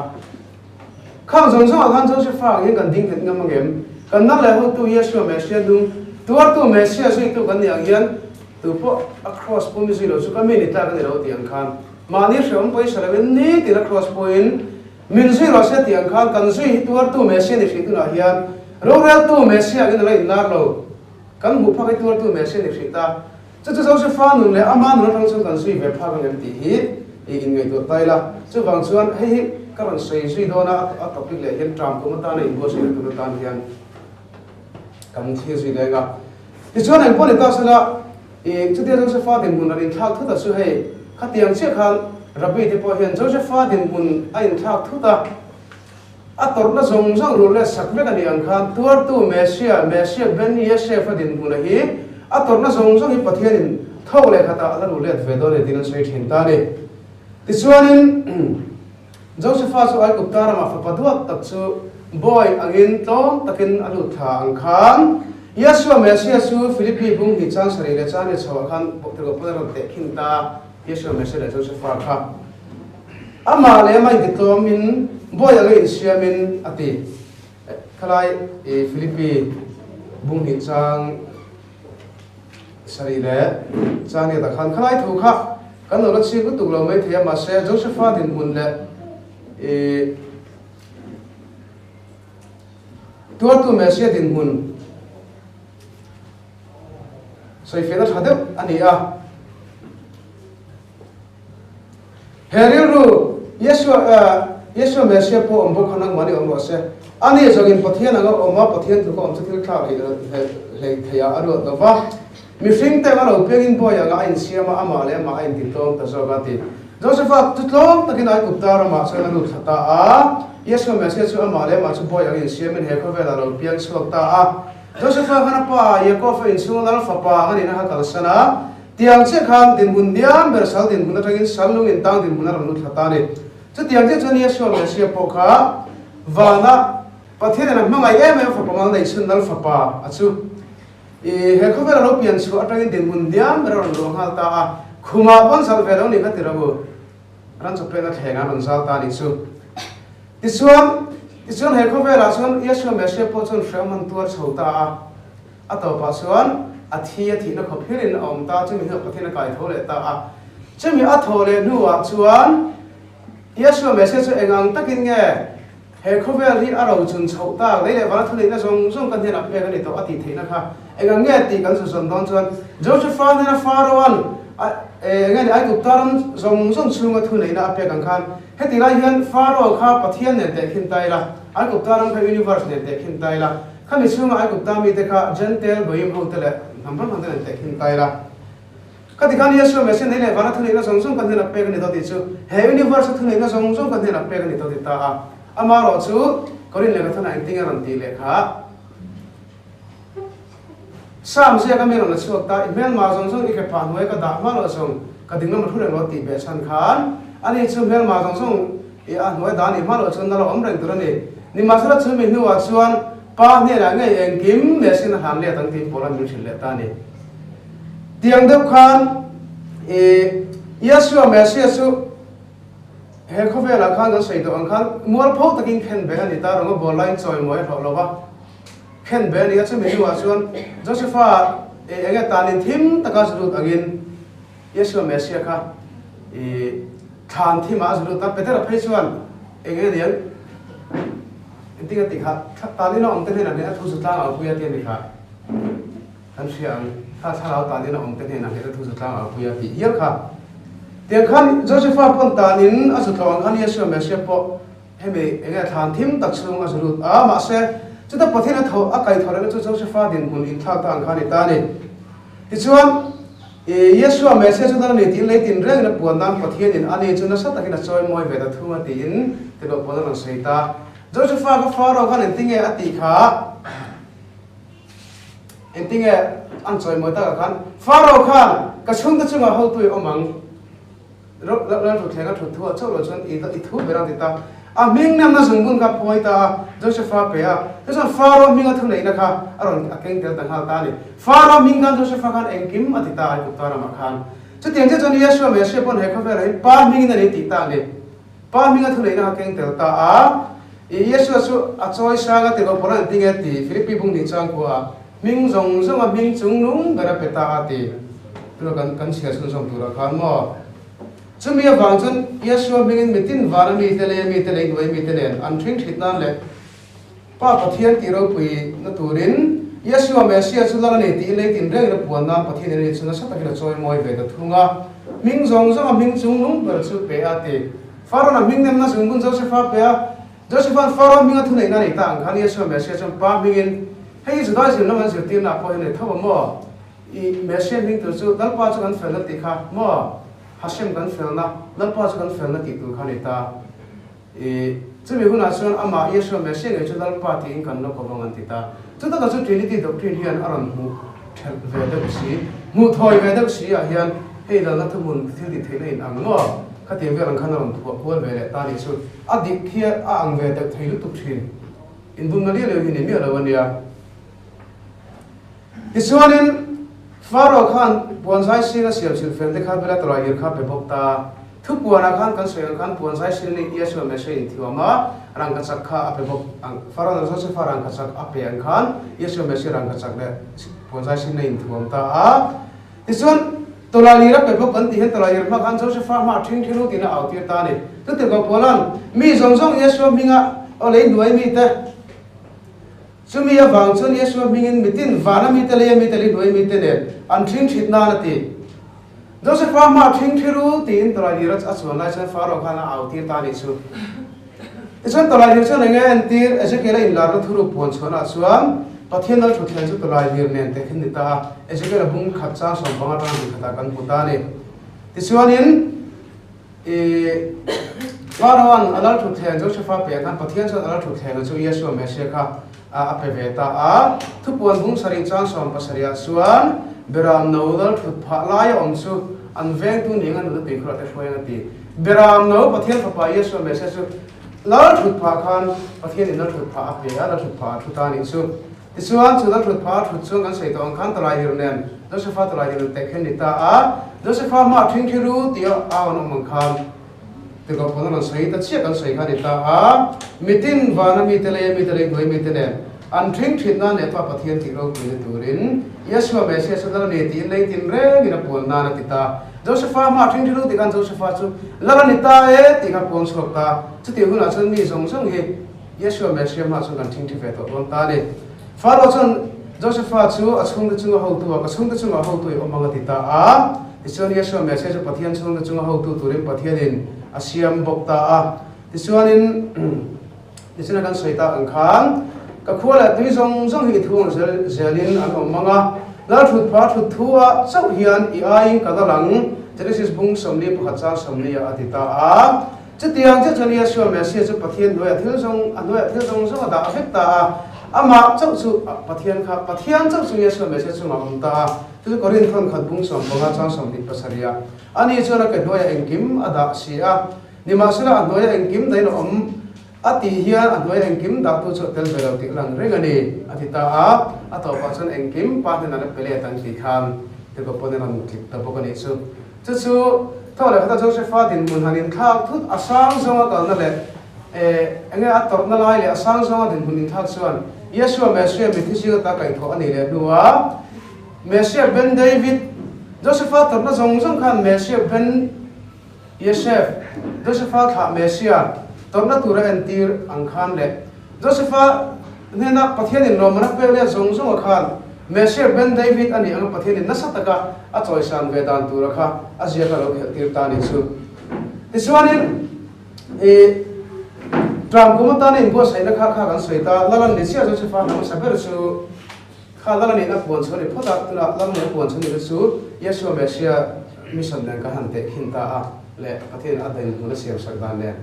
Khang zawng zawngah khan Josepha ang hian kan ding nghet ngam angem? Kan nang leh hotu Yeshua Messiah hnung tuartu Messiah zuitu kan nih ang hian tu pawh a cross pum i zui lo chu ka mi ni tlak a ni lo tih ang khan mahni hrehawm pawisa loin nitin a cross pawhin Min zui rawh se tih ang khan kan zui hi tuartu Messia ni hrih tunah hian roreltu Messia angin a la inlar lo. Kan hmuh phak hi tuartu Messia ni hrih ta. Chu chu Josepha nun leh ama nun atang chuan kan zui ve phak ang em tih hi i inngaihtuah ta ila. Chuvang chuan hei hi ka rawn sawi zui dawn a, a topic leh hian ṭam kum atana inbuatsaihna tur atan hian kan thlir zui leng a. Tichuan engpawh ni ta sela, I chutia Josepha dinhmun an inthlak thut a chu hei, khatiang chiah khan Rabbi te pawh hian Josepha dinhmun a inthlak thut a, a tawrhna zawng zawng rul leh sak vek a nih ang khan tuartu Messiah, Messiah ben Yesef-a dinhmuna hi a tawrhna zawng zawng hi Pathianin thawk leh khatah a la rul let ve dawn a ni tiin an sawi thin ta a ni. Tichuanin Josepha chu Aigupta ramah fapa duat tak chu bawi angin tlawm takin a lut thla ang khan Yeshua Messiah chu Philippi bung hnih chang sarih leh chang ni chhoah khan tirhkoh pawn a rawn teh khin ta Yeshua Messiah leh Josepha kha amah leh amah intitlawmin bawi anga insiamin a ti. Khalai Philippi bung hnih chang Sarih leh Chaniata khan khalai thu kha kan lo la chik lutuk lo mai thei a, mahse Josepha dinhmun leh i tuartu Messia dinhmun sawifiahna tha deuh a ni a. He rilru Yeshua Yeshua Messia pawh awm bawk kha nangmah nih awm rawh se. Ani zawngin Pathian anga awm a, Pathian tluk a awm chu thil thlak hlei theiah a ruat lo va. Mihring te anga lo piangin bawi anga a insiam a, amah leh amah a intitlawm ta zawk a ti. Josepha chu tlawm takin Aigupta ramah chuan a lut thla ta a. Yeshua Messia chu amah leh amah chu bawi anga insiamin he khawvelah lo piang chhuak ta a. Josepha khan a pa Yaakov-a inchhung lal fapa anga nihna kha kalsan a. Tiang chiah khan dinhmun hniam ber sal dinhmun atangin sal lung intang dinhmun a rawn lut thla ta a ni. Chutiang chiah chuan Yeshua Messiah pawh kha vana Pathianin a hmangaih em em fapa mal neih chhun lal fapa a chu. I he khawvel a lo pian chhuah atangin dinhmun hniam ber a rawn luah nghal ta a, khumah pawn zalh ve lo ni kha ti ro u. Ran chawpekna thleng an rawn zal ta a nih chu. Tichuan, tichuan he khawvelah chuan Yeshua Messiah pawh chuan hrehawm han tuar chho ta a. A tawpah chuan a thi a thihna khawp hirin a awm ta, chumi hnuah Pathian a kai tho leh ta a. Chumi a thaw leh hnuah chuan Yeshua Messiah chu eng ang takin nge he khawvel hi a ro chun chhoh tak, lei leh vana thuneihna zawng zawng ka hnenah pek a ni tawh a tih theihna kha eng ang nge tih kan zuzawn dawn chuan Josepha hnena Pharaoh-a'n a eng nge ni Aigupta ram zawng zawng chhunga thuneihna a pek ang khan heti lai hian Pharaoh kha Pathian nen tehkhin ta ila, Aigupta ram kha universe nen tehkhin ta ila, Khami chhunga Aigupta mite kha Jentail Goyim hote leh hnam hrang hrangte nen tehkhin ta ila. Khati khan Yeshua Messiah nei leh vana thuneihna zawng zawng ka hnenah pek a ni tawh tih chu he universe a thuneihna zawng zawng ka hnenah pek a ni tawh ti ta a. Amaherawh chu Korin lehkha thunah engtin nge rawn tih leh kha? Sam ziak a mi rawn la chhuak ta, i hmelma zawng zawng i ke phah hnuai ka dah hma loh zawng ka ding lama thu reng lo tih beh chhan khan ani chu hmelma zawng zawng i a hnuai dah ni hma loh chuan na lo awm reng tur a ni. Nimahsela chu mi hnuah chuan Pa hnenah ngei engkim Messiah a hlan let ang tiin Paula min hrilh leh ta a ni. Tiang deuh khan i Yeshua Messiah chu he khawvelah khan kan sawi tawh ang khan mualpho takin khen ve a ni ta, rawnga bawl laiin chawimawi a hlawh lo va. Khen ve a ni a, chumi hnuah chuan Josepha i eng nge tanin thim taka zu lut angin Yeshua Messiah kha i thlan thimah a zu lut a, Petera phei chuan eng nge niang engtin a tih kha, tanin a awm te hnenah hneh a thu zu tlang au pui a ti a ni kha kan hria ang, kha thlarau tanin a awm te hnenah hneh a thu zu tlang au pui a tih hial kha. Tiang khan Josepha pawn tanin a zu tlawh ang khan Yeshua Messiah pawh Hemi enge thlan thim tak chhung a zurut a, mahse chuta Pathian a tho a kai tho rehna chu Josepha dinhmun inthlak ta ang kha a ni ta a ni. Tichuan, i Yeshua Messiah chu dal a ni tiin lei tin rengin a puan nan Pathianin a ni chu nasa takin a chawi mawi ve ta thung a tiin tiloh pawn a rawn sawi ta. Josepha kha Pharaoh khan engtinge a tih kha? Engtinge an chawi mawi takah khan Pharaoh khan ka chhungte chungah hotu i awm ang. Lal thuthleng a thut thu ah chauh lo chuan i i thu ber ang ti ta. A hming namna zungbun kha phawi ta a, Josepha pe a. Chuchuan Pharaoh hminga thuneihna kha a rawn a keng tel ta nghal ta a ni. Pharaoh hming khan Josepha khan engkim a ti ta a Aigupta ramah khan. Chutiang chiah chuan Yeshua Messiah pawn he khawvelah hi Pa hmingin a ni tih ta a ni. Pa hminga thuneihna kha keng tel ta a. I Yeshua chu a chawi sang a ti lo pawn a inti nge ti Philippi bung nih chuan khua hming zawng zawng a hming chung nung ber a pe ta a ti. Tuna kan kan chhiar chhunzawm turah khan maw? Chumi avang chuan Yeshua hmingin mitin vana mite leh mite lei hnuai mite nen an hring thlit nan leh Pa Pathian tih ropui na turin Yeshua Messiah chu lal a ni tiin lei tin rengin a puan nan Pathian in a ni chu nasa takin a chawi mawi ve ta thung a. Hming zawng zawng a hming chung nung ber chu pe a ti. Pharaoh-a hming nemna zungbun Josepha pe a, Josepha'n Pharaoh hminga thuneihna a nei ta ang khan Yeshua Messiah chuan Pa hmingin hei hi Judaism lam an zirtirna ah pawh hian a ni tho a maw? I Messiah hming tur chu Lalpa chu kan felna tih kha maw? Hashem kan felna, Lalpa chu kan felna tih tur kha a ni ta. I chumi hunah chuan amah Yeshua Messiah ngei chu Lalpa tiin kan la kawp ang an ti ta. Chu takah chu Trinity doctrine hian a rawn hmuh thelh ve deuh si, hmuh thawi ve deuh si ah hian hei lalna thuhmun thil tih theihna in ang maw? Khatiang vel ang khan a rawn phuah kual ve leh ta nih chu a dik hi a ang ve deuh thei lutuk thin. Inbumna liau liau hi ni miah lo a nia. Tichuanin, Pharaoh khan puanzai sin a siam silhfen te kha bela tawlai lir kha pe bawk ta. Thu puanah khan kan sawi ang khan puanzai sin ni Yeshua Messiah in thiam a, rangkachak kha a pe bawk ang. Pharaoh na Josepha rangkachak a pe ang khan Yeshua Messiah rangkachak leh puanzai sin a inthuam ta a. Tichuan, tawlai lir a pe bawk kan tih hian tawlai lir hma khan Josepha hma a ṭhing ṭhiru tiin a au tir ta a ni. Chuti ko Paula'n mi zawng zawng Yeshua hminga aw lei hnuai mite, Chumi avang chuan Yeshua hmingin mitin vana mite lei a mite lei hnuai mite nen an ṭhing ṭhit nan a ti. Josepha hma ṭhing ṭhi ru tiin tawlailir a chuan lai chuan Pharaoh khan a au tir ta a nih chu. Tichuan tawlailir chuan eng nge a entir? Ezekiel a inlarna thuruk puan chhuahnaah chuan Pathian lal ṭhutthleng chu tawlailir nen teh khin ni ta a, Ezekiel a bung khat chang 15 atanga hnih khatah kan hmu ta a ni. Tichuanin. I Pharaoh-a'n a lal thutthleng Josepha pe khan Pathian chuan a lal thutthlenga chu Yeshua Messiah kha a pe ve ta a. Thupuan bung sarih chang 70 ah chuan Beram no lal thut phah laia awm chu an vengtu ning a nuna tuikhurah te hruai ang a ti. Beram no Pathian fapa Yeshua Messiah chu lal thut phah khan Pathianin lal thut phah a pe a, lal thut phah a thu ta a nih chu. Tichuan, chu lal thut pha a thut chuan kan sawi tawh ang khan tawlailir nen Josepha tawlailir in tek hian ni ta a, Josepha hma a ṭhingṭhi ru tih a au an awm ang khan Tirhkoh Paula rawn sawi ta chiah kan sawi kha ni ta a, mitin vana mite lei a mite lei hnuai mite nen an ṭhingṭhit nan leh Pa Pathian tih ropuina turin Yeshua Messiah chu lal a ni tiin lei tin rengin a puan nan a ti ta. Josepha hma a ṭhingṭhi ru tih khan Josepha chu lal a ni ta e tih kha puang chhuak ta. Chutih hunah chuan mi zawng zawng hi Yeshua Messiah hma chuan kan ṭhingṭhi ve tawh dawn ta a ni. Pharaoh chuan Josepha chu a chhungte chunga hotu a, ka chhungte chungah hotu i awm ang a ti ta a. Tichuan Yeshua Messiah chu Pathian chhungte chunga hotu turin Pathianin a siam bawk ta a. Tichuanin tichuan a kan sawi tak ang khan, Ka khua leh tui zawng zawng hi i thu ang zel zelin an awm ang a, lal thut pha thut thu ah chauh hian i aiin ka la lang, Genesis bung 41 chang 40 ah a ti ta a. Chutiang chiah chuan Yeshua Messiah chu Pathian hnuaiah thil zawng, a hnuaiah thil zawng zawng a dah vek ta a. Amah chauh chu Pathian kha, Pathian chauh chu Yeshua Messiah chungah a awm ta a. Chu chu Korinth thawn khat bung 15 chang 27ah ani chuan a ke hnuaiah engkim a dah si a. Nimahsela a hnuaiah engkim dahin a awm a tih hian a hnuaiah engkim dahtu chu a tel ve lo tih lang reng a ni, a ti ta a. A tawpah chuan engkim pa hnenah la pe let ang tih khan Tirhkoh pawn a rawn tlik ta bawk a nih chu. Chu chu thaw leh khata Josepha dinhmun han inthlak thut a sang zawnga kalna leh eng nge a tawrhna lai leh a sang zawnga dinhmun inthlak chuan Yeshua Messiah mitthi zing ata kaihthawh a nih leh hnua Messiah ben David Josepha tawrhna zawng zawng khan Messiah ben Yeshef Josepha thlah Messiah tawrhna tura entir ang khan leh Josepha hnena Pathianin lawmman a pek leh zawng zawnga khan Messiah ben David a nih anga Pathianin nasa taka a chawisan ve dan tura kha a ziak a lo khelh tir ta a nih chu. Tichuanin i tram kum atana inbuatsaihna kha kha kan sawi ta, Lalan ni chiah Josepha hnam hmasa ber chu kha Lalan in a puan chhuah ni phawt a, tunah Lalan in a puan chhuah ni te chu Yeshua Messiah mission nen kan han tehkhin ta a leh Pathianin a dinhmun a siamsak dan nen.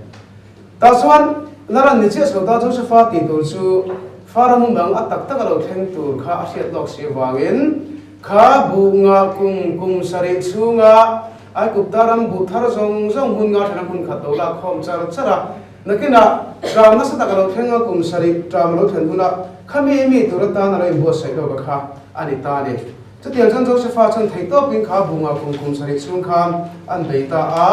Tah chuan Laran ni chiah chho ta Josepha tih tur chu Faro mumang a tak tak a lo thleng tur kha a hriat lawk si avangin kha buh nga kum kum sarih chhunga Aigupta ram buh thar zawng zawng hmun nga thena hmun khat lo lak khawm char char a. Nakinah ṭam nasa tak a lo thleng a, kum sarih ṭam a lo thlen hunah khami mi tur atan a lo inbuatsaih lawk a kha a ni ta a ni. Chutiang chuan Josepha chuan theihtawpin kha buh nga kum kum sarih chhung khan an bei ta a.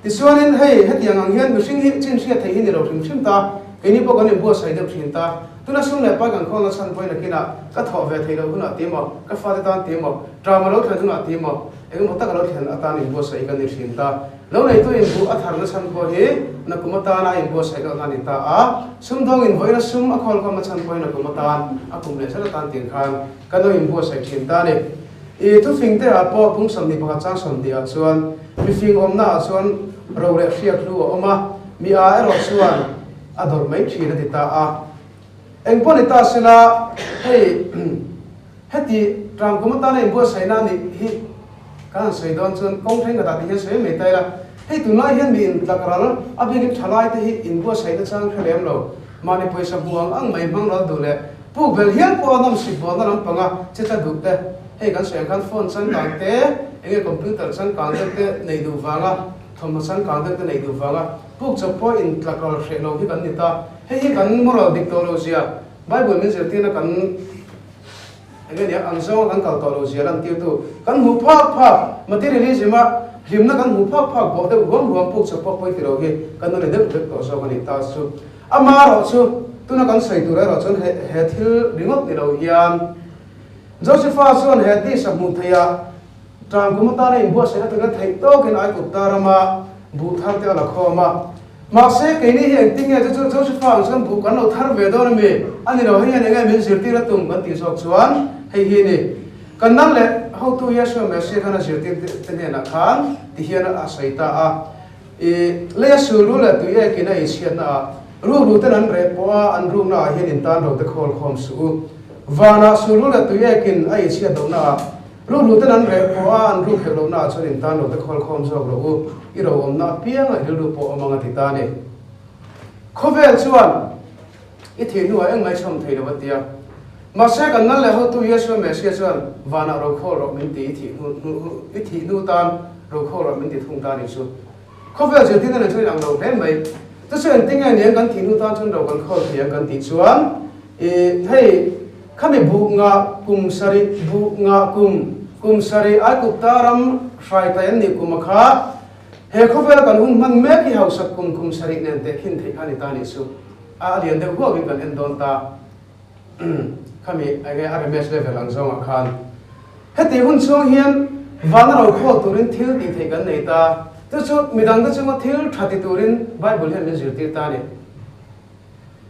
Tichuanin hei hetiang ang hian mihring hi chin hriat theih hi ni lo hrim hrim ta, keini pawh kan inbuatsaih deuh thin ta. Tuna sum leh pai kan khawlna chhan pawhin nakinah ka thawh ve theih loh hunah ti maw, ka fate tan ti maw, ṭam a lo thlen hunah ti maw, engemaw tak a lo thlen atan inbuatsaih hi kan ni thin ta. Lo neitu inbuh a tharna chhan pawh hi nakum atana a inbuatsaih lohna a ni ta a, sumdawngin vawiina sum a khawlkhawmna chhan pawhin nakum atan a kum leh zet atan tiang khan kan lo inbuatsaih thin ta a ni. I thufing te ah pawh pung 21 chang 20 ah chuan mifing awmna ah chuan ro leh hriak hlu a awm a, mi a erawh chuan a dawrh mai thin a ti ta a. Eng pawh ni ta sela hei heti tangkum atana inbuatsaihna a nih hi kan han sawi dawn chuan kawng thenkhatah ti hian sawi mai ta ila, hei tunlai hian mi intlak ral a biakin thalai te hi inbuatsaihna chang hre lem lo, mahni pawisa hmu ang ang mai hmang ral duh leh Puk bel hial pawh a nawmsik bawlna lampanga che tla duh te, hei kan sawi ang khan phone changkang te, enge computer changkang deuh te nei duh vanga, thawmhnaw changkang deuh te nei duh vanga puk chawp pawh in tla kal hreh lo hi kan ni ta. Hei hi kan moral dik tawh lo zia, Bible min zirtirna kan enge nia ang zawnga kan kal tawh lo zia lantirtu kan hmuh phak phak, materialism a hlimna kan hmuh phak phak bawh deuh huam huam puk chawp pawh pawi ti lo hi kan lo ni deuh vek tawh zawk a ni ta chu. Amaherawh chu, tuna kan sawi tur erawh chuan he he thil ringawt ni lo hian Josepha chuan he tisa hmuh theih a tangkum atana inbuatsaihna tuna theih tawkin Aigupta rama buh thar te a la khawm a. Mahse, keini hi engtin nge chu chu Josepha ang chuan buh kan lo thar ve dawn a mi? A ni lo, hei hian enge min zirtir a tum kan tih zawk chuan hei hi ni. Kan nang leh hotu Yeshua Messiah khan a zirtir te hnenah khan ti hian a sawi ta a. I leia sulru leh tui ekin a inchhiatna ah rukru ten an reh pawh a, an rukna ah hian intan ro te khawl khawm suh u. Vanah sulru leh tui ekin a inchhiat lohna ah rukru ten an reh pawh a, an ruk hek lohna ah chuan intan ro te khawl khawm zawk loh u. I ro awmna apianga rilru pawh awm ang a ti ta a ni. Khawvel chuan i thih hnuah engmah i chhawm thei lo a ti a. Mahse kan nal leh hotu Yeshua Messiah chuan vanah ro khawl rawh min ti i thih hnu hnu i thih hnu tan ro khawl rawh min ti thung ta nih chu. Khawvel zirtirna nen chuan inang lo hle mai. Chu chu engtin nge niang kan thih hnu tan chuan ro kan khawl thei ang kan tih chuan. Hei khami buh nga kum sarih buh nga kum kum sarih Aigupta ram hrai tai an nih kum a kha he khawvela kan hun hman mek hi hausak kum kum sarih nen teh khin theih kha ni ta nih chu a lian deuh huau in kan en dawn ta khami enge RMS level ang zawngah khan heti hun chhung hian vana ro khawl turin thil tih theih kan nei ta chu chu midang te chunga thil tha ti turin Bible hian min zirtir ta a ni.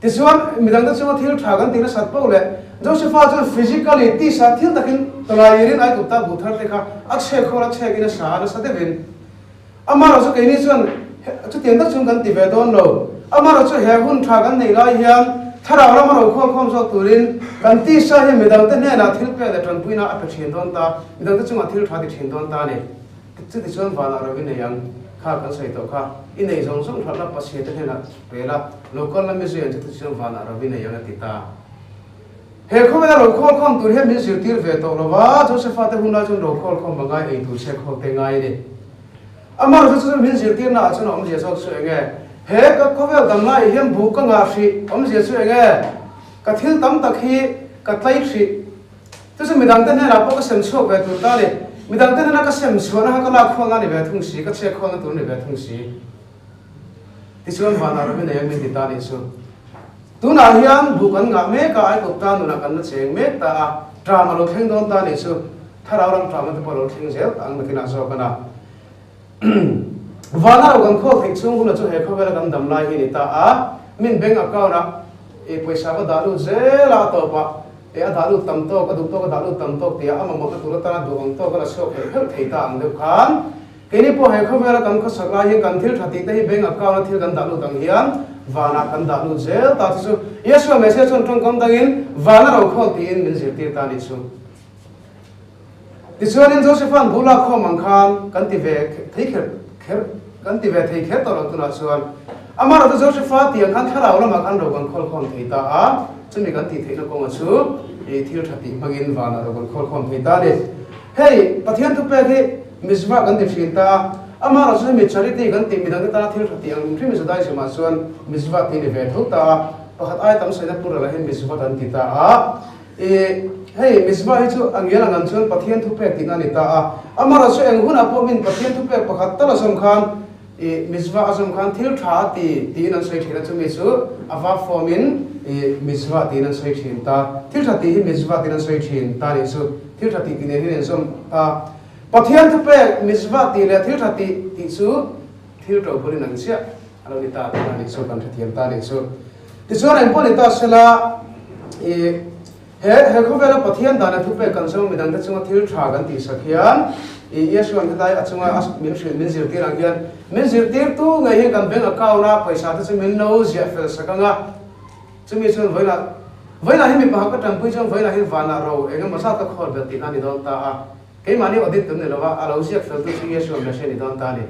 Tichuan, midangte chunga thil tha kan tih nasat poh leh Josepha chuan physically tisa thil takin tawlaiirin Aigupta buh thar te kha a chhek khawl a chhekin a sa a nasa deuhin. Amaherawhchu keini chuan chutiang tak chung kan ti ve dawn lo. Amaherawhchu he hun tha kan neih lai hian thlarau lama ro khualkhawm zawk turin kan tisa hian midangte hnenah thil pek leh tanpuina a pe thin dawn ta, midangte chungah thil tha ti thin dawn ta a ni. Chutichuan vanah ro i nei ang kha kan sawi tawh kha, i nei zawng zawng hlat la Pasien te hnenah pe la, lo kal la mi zui ang che chutichuan vanah ro i nei ang a ti ta. He khawvela ro khawlkhawm tur hian min zirtir ve tawh lo va, Josepha te hunlai chuan ro khawlkhawm a ngai ei tur chhe khawlte ngai a ni. Amaherawhchu chu chu min zirtirna ah chuan a awmzia zawk chu eng nge? He ka khawvel dam laiah hian buh ka ngah hrih awmzia chu eng nge? Ka thil tam tak hi ka tlai hrih. Chu chu midangte hnenah pawh ka sem chhuak ve tur ta a ni. Midangte hnena ka sem chhuahna kha ka lak khualna a ni ve thung si, ka chhiat khualna tur a ni ve thung si. Tichuan vanah ram i nei a min ti ta a nih chu. Tunah hian buh kan ngah mek a, Aigupta nunah kan la cheng mek ta a, ṭam a lo thleng dawn ta a nih chu. Thlarau ram ṭamna te pawh a lo thleng zel ta ang nakinah zawk a na. Vanah ro kan khual theih chhung hunah chu he khawvela kan dam lai hi a ni ta a, min bank account-ah i pawisa va dah lut zel a, a tawpah e a dah lut tam tawk, a duh tawk a dah lut tam tawk tia a mamawhna tur atana duh ang tawk a la chhuak heuh heuh thei ta ang deuh khan keini pawh he khawvela kan khawsak lai hian kan thil tha tih te hi bank account-a thil kan dah lut ang hian vanah kan dah lut zel ta chu chu Yeshua Messiah chuan tawngkam dangin vana ro khawl tiin min zirtir ta a nih chu. Tichuanin Josepha'n bu lak khawm ang khan kan ti ve thei kher kher kan ti ve thei kher tawh lo tunah chuan amaherawhchu Josepha tih ang khan thlarau lamah khan ro kan khawl khawm thei ta a, chumi kan tih theihna kawnga chu i thil tha tih hmangin vanah ro kan khawl khawm thei ta a ni. Hei Pathian thupek hi mitzvah kan ti thin ta a, amaherawhchu hemi charity kan tih midangte tana thil tha tih ang hrim Judaism ah chuan mitzvah tih a ni ve tho ta a, pakhat ai tam sawina plural ah hian mitzvot an ti ta a. I, hei, mitzvah hi chu a ngial ang ang chuan Pathian thupek tihna a ni ta a. Amaherawh chu eng hunah pawh min Pathian thupek pakhat tal a zawm khan, i, mitzvah a zawm khan thil tha a ti tiin an sawi thin a, chumi chu a va form-in, i, mitzvah tiin an sawi thin ta. Thil tha tih hi mitzvah tiin an sawi thin ta nih chu. Thil tha tih tih nen hian a inzawm ta. Pathian thupek, mitzvah tih leh thil tha tih tih chu thil to bulin ang chiah a lo ni ta tihna nih chu, kan hrethiam ta nih chu. Tichuan engpawh ni ta sela, i he he khawvela Pathian dana thupek kan zawng midangte chunga thil tha kan tihsak hian, i Yeshua'n helai a chunga a min hrilh min zirtir ang hian min zirtirtu ngei hian kan bank account a pawisa te chu min lo ziah fel sak ang a, chumi chuan vawiinah vawiinah hi mipa ka tanpui chuan vawiinah hian vanah ro eng emaw zat ka khawl belh tihna a ni dawn ta a, keimahni audit tum ni lova a lo ziak feltu chu Yeshua'n Messiah ni dawn ta a ni.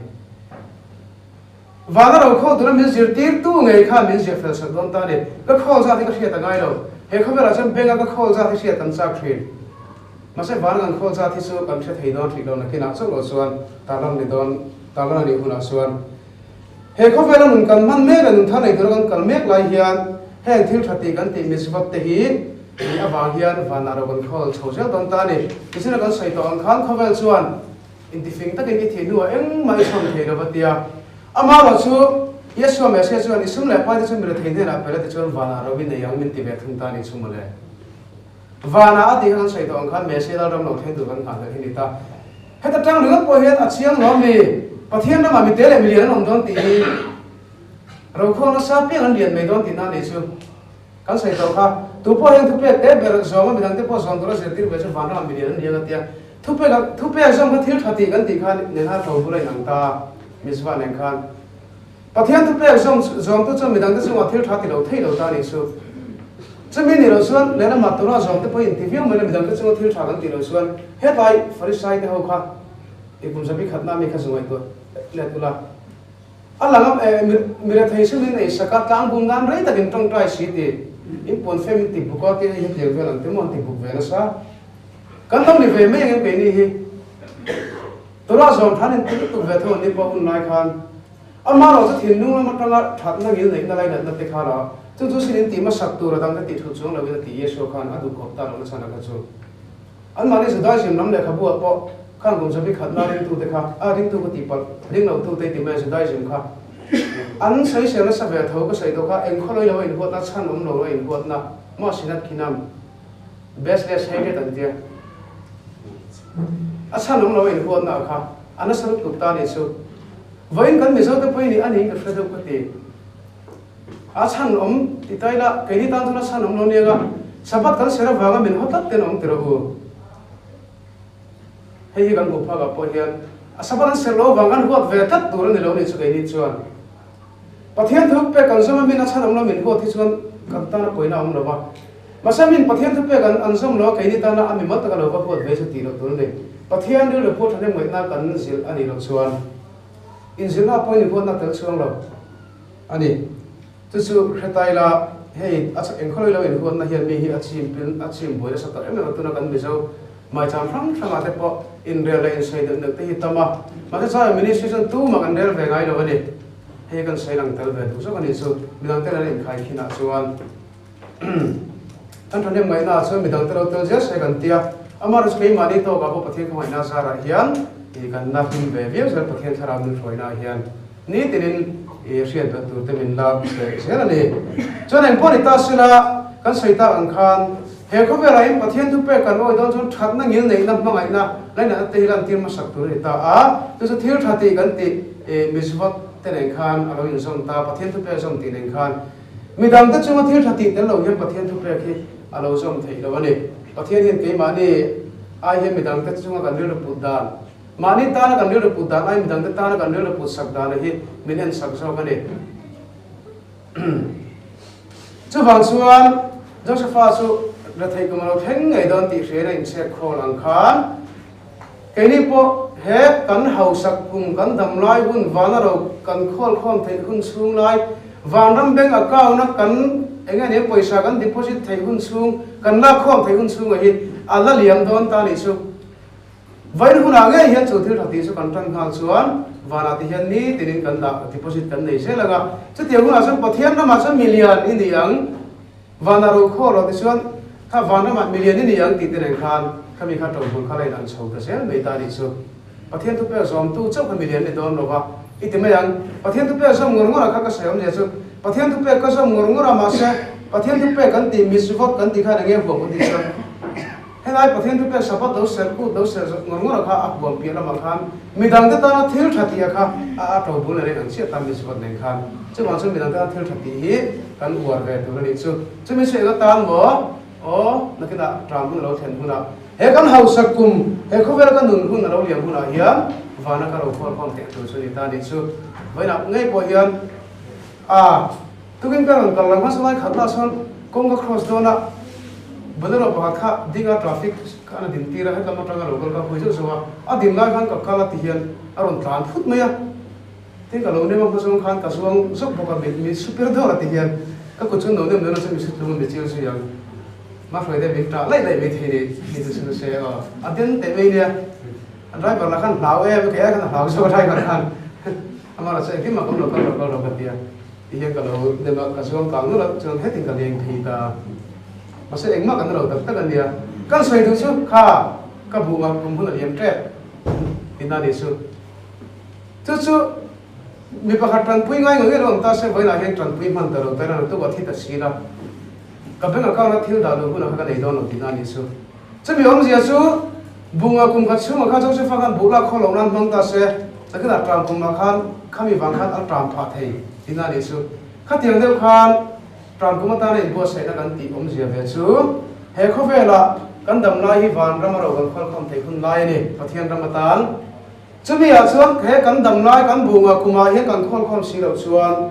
Vana ro khawl tura min zirtirtu ngei khan min ziah fel sak dawn ta a ni. Ka khawl zat hi ka hriat a ngai lo. He khawvelah chuan benga ka khawl zat hi hriat kan chak thin. Mahse vana kan khawl zat hi chu kan hre thei dawn hrih lo nakinah chauh lo chuan tarlan ni dawn tarlan a nih hunah chuan he khawvela nun kan hman mek leh nun thar nei tura kan kal mek lai hian heng thil tha tih kan tih mitzvot te hi nih avang hian vanah ro kan khawl chho zel dawn ta a ni. Tichuan kan sawi tawh ang khan khawvel chuan Intifing takin i thih hnuah engmah i chhawn thei lo va tia. Amaherawh chu, Yeshua Messiah chuan i sum leh pai te chu mi rethei hnenah pe la tichuan vanah ro i nei ang min ti ve thung ta a nih chu mawle. Vanah a tih kha kan sawi tawh ang khan Messiah Lalram lo thleng tur kan nghah hlelh hi ni ta. Heta tang ringawt pawh hian a chiang lo ami? Pathian ramah mi te leh mi lian an awm dawn tih hi rokhawng nasa piang an lian mai dawn tihna a nih chu. Kan sawi tawh kha, tu pawh hian thupek te ber zawng a midang te pawh zawng tura zirtir ve chu vanram mi lian an lian a tia. Thupek a, thupek zawng kha thil tha tih kan tih khan nen khan tho bula inang ta, mitzvah nen khan. Pathian thupek zawng zawng tu chuan midang te chungah thil tha ti lo thei lo ta nih chu. Chumi nih loh chuan lehlamah Torah zawng te pawh in ti viau mai la midang te chunga thil tha kan tih loh chuan hetlai Farisai te ho kha i kum zabi khatna mi kha zu ngaihtuah let ula. A lang a, mi rethei chu min ei sak a, tlangbum nan rei takin tawngtai si ti, in puan fem in ti buk a, ti hei hetiang vel ang te maw an ti buk ve nasa. Kan lo ni ve mai ang em keini hi. Torah zawm than in ti lutuk ve tho an ni pawh hun lai khan. Amaherawhchu thinlung lam atanga thatna ngil neihna lainatna te kha la, chu chu sin in tih hmasak tur a dangte tih thut chuang loin a tih Yeshua khan a duh khawp ta lohna chhan a kha chu. Anmahni Judaism lam lehkhabu ah pawh khan kum zabi khatna ringtute kha, a ringtu ka tih palh, ringlo tute ti mai Judaism kha an sawisel nasa ve tho ka sawi tawh kha eng khawlawilo a inhuatna chhan awm lo a inhuatna maw sinat khinam baseless hatred an tia a chhan awm lo a inhuatna kha a nasa lutuk ta nih chu vawiin kan Mizo te pawhin a niin ka hre deuh ka ti. A chhan awm ti ta ila, keini tan chuan a chhan awm lo nia nga, Sabbath kan ser avanga min haw tlat ten a awm ti rawh u. Hei hi kan hmuh phakah pawh hian a Sabbath an ser lo avang kan huat ve tlat tur a ni lo nih chu keini chuan. Pathian thu pek kan zawm a min a chhan awm lo min huat hi chuan kan tan a pawina a awm lo va. Mahse min Pathian thu pek an an zawm lo a keini tana a mimal taka lo va huat ve chu tih loh tur a ni. Pathian rilru pawh thahnem ngaihna kan zilh a nih loh chuan inzilhna pawhin i huatna tel chuang lo. A ni. Chu chu hre ta ila, hei a eng khawlai lo inhuatna hian mi hi a chim pil, a chim buai nasa tawh em em a, tuna kan Mizo maicham hrang hrangah te pawh inrel leh insawi neuh neuh te hi tam a, mahse chai ministry chuan tumah kan rel ve ngai lo a ni. Hei kan sawi lang tel ve duh zawk a ni chu, midang te lan inkhai khinah chuan kan thahnem ngaihna ah chuan midang te lo tel zel se kan tia, amaherawhchu keimahni tawkah pawh Pathian khawngaihna zarah hian kan la hlim ve viau zel Pathian thlarau min hruaina ah hian. Nitinin i hriat belh tur te min la sawi zel a ni. Chuan engpawh ni ta sela, kan sawi tak ang khan, he khawvelah hian Pathian thupek kan awi dawn chuan thatna ngil neihna hmangaihna lainatna te hi lantir hmasak tur a ni ta a. Chu chu thil tha tih kan tih mitzvot te nen khan a lo inzawm ta, Pathian thupek zawm tih nen khan. Midangte chunga thil tha tih tel lo hian Pathian thupek hi a lo zawm theih lo a ni. Pathian hian keimahni ai hian midangte chunga kan rilru put dan, Mahni tana kan rilru put dan ai midangte tana kan rilru put sak dana hi min en sak zawk a ni. Chuvang chuan Josepha chu retheih kum a lo thleng ngei dawn tih hriain a inchhek khawl ang khan keini pawh he kan hausak kum kan dam lai hun vana ro kan khawl khawm theih hun chhung lai vanram bank account a kan eng nge nia pawisa kan deposit theih hun chhung kan lak khawm theih hun chhunga hi a la liam dawn ta nih chu. Vawiin hunah ngei hian chu thil tha tih chu kan tan nghal chuan vanah te hian nitinin kan dah deposit kan nei zel ang a, chutiang hunah chuan Pathian ramah chuan milian i ni ang, vanah ro khaw rawh tichuan kha van ramah milian i ni ang tih te nen khan khami kha ṭohmun kha la in an chho ta zel mai ta nih chu. Pathian thupek zawmtu chauh kha milian ni dawn lo va i ti mai ang. Pathian thupek zawm ngawr ngawrah kha ka sawi awmzia chu Pathian thupek ka zawm ngawr ngawr a mahse Pathian thupek kan tih mitzvot kan tih khan eng nge huam kan tih chuan Helai Pathian thupek Sabbath lo serh kut lo serh zawt ngawr ngawr a kha a huam piah lamah khan midangte tana thil tha tih a kha a a to bul nen ang chiah ta mitzvot nen khan chuvang chuan midangte tana thil tha tih hi kan uar ve tur a nih chu. Chumi chu eng atan maw? Aw, nakinah ṭam hun a lo thlen hunah he kan hausak kum he khawvela ka nun hun a lo liam hunah hian vana ka ro khualkhawm teh tur chu a ni ta a nih chu. Vawiinah ngei pawh hian a. Tukin ka rawn kal lo hmasa lai khat lah chuan kawng ka cross dawn a, Bolero pakhat kha ding a traffic khan a din tir a, hetlam atanga lo kal ka hawi zeuh zeuh a, a din lai khan ka kal a ti hian a rawn tlan phut mai a, tin ka lo nem a hma zawng khan ka zuang zawk bawk a, mi super dawr a ti hian ka kut chu no nem dawn a chu mi sutlung a mi chil zui ang, ma hruai te min tah laih laih mai thei ni, mi chu chu se aw a den teh mai nia, a driver lah khan hlau em kei ai khan a hlau zawk a driver khan amah lah chu engtin mah ka awm lo kal lo kal lo ka ti a. Ti hian ka lo nem a, ka zuang kang nawlh a, chuan hetin ka leng phei ta. Mahse engmah kan lo tak tak a nia. Kan sawi duh chu kha ka buh ngak kum hun a liam tep tihna a nih chu. Chu chu mi pakhat tanpui ngai ngei ngei lo awm ta se vawiinah hian tanpui hman ta lo ta ila naktuk a thi ta si la. Ka bank account a thil dah luh hunah kha ka nei dawn lo tihna a nih chu. Chumi awmzia chu bunga kum khat chhungah khan Joseph-a khan buh lak khaw loh nan hmang ta se, nakinah ṭam kumah khan khami vang khan a ṭam phah thei tihna a nih chu. Khatiang deuh khan ṭam kum atana inbuatsaihna kan tih awmzia ve chu he khawvelah kan dam lai hi van ram a ro kan khualkhawm theih hun lai a ni, Pathian ram atan. Chumi ah chuan he kan dam lai kan bunga kumah hian kan khualkhawm si loh chuan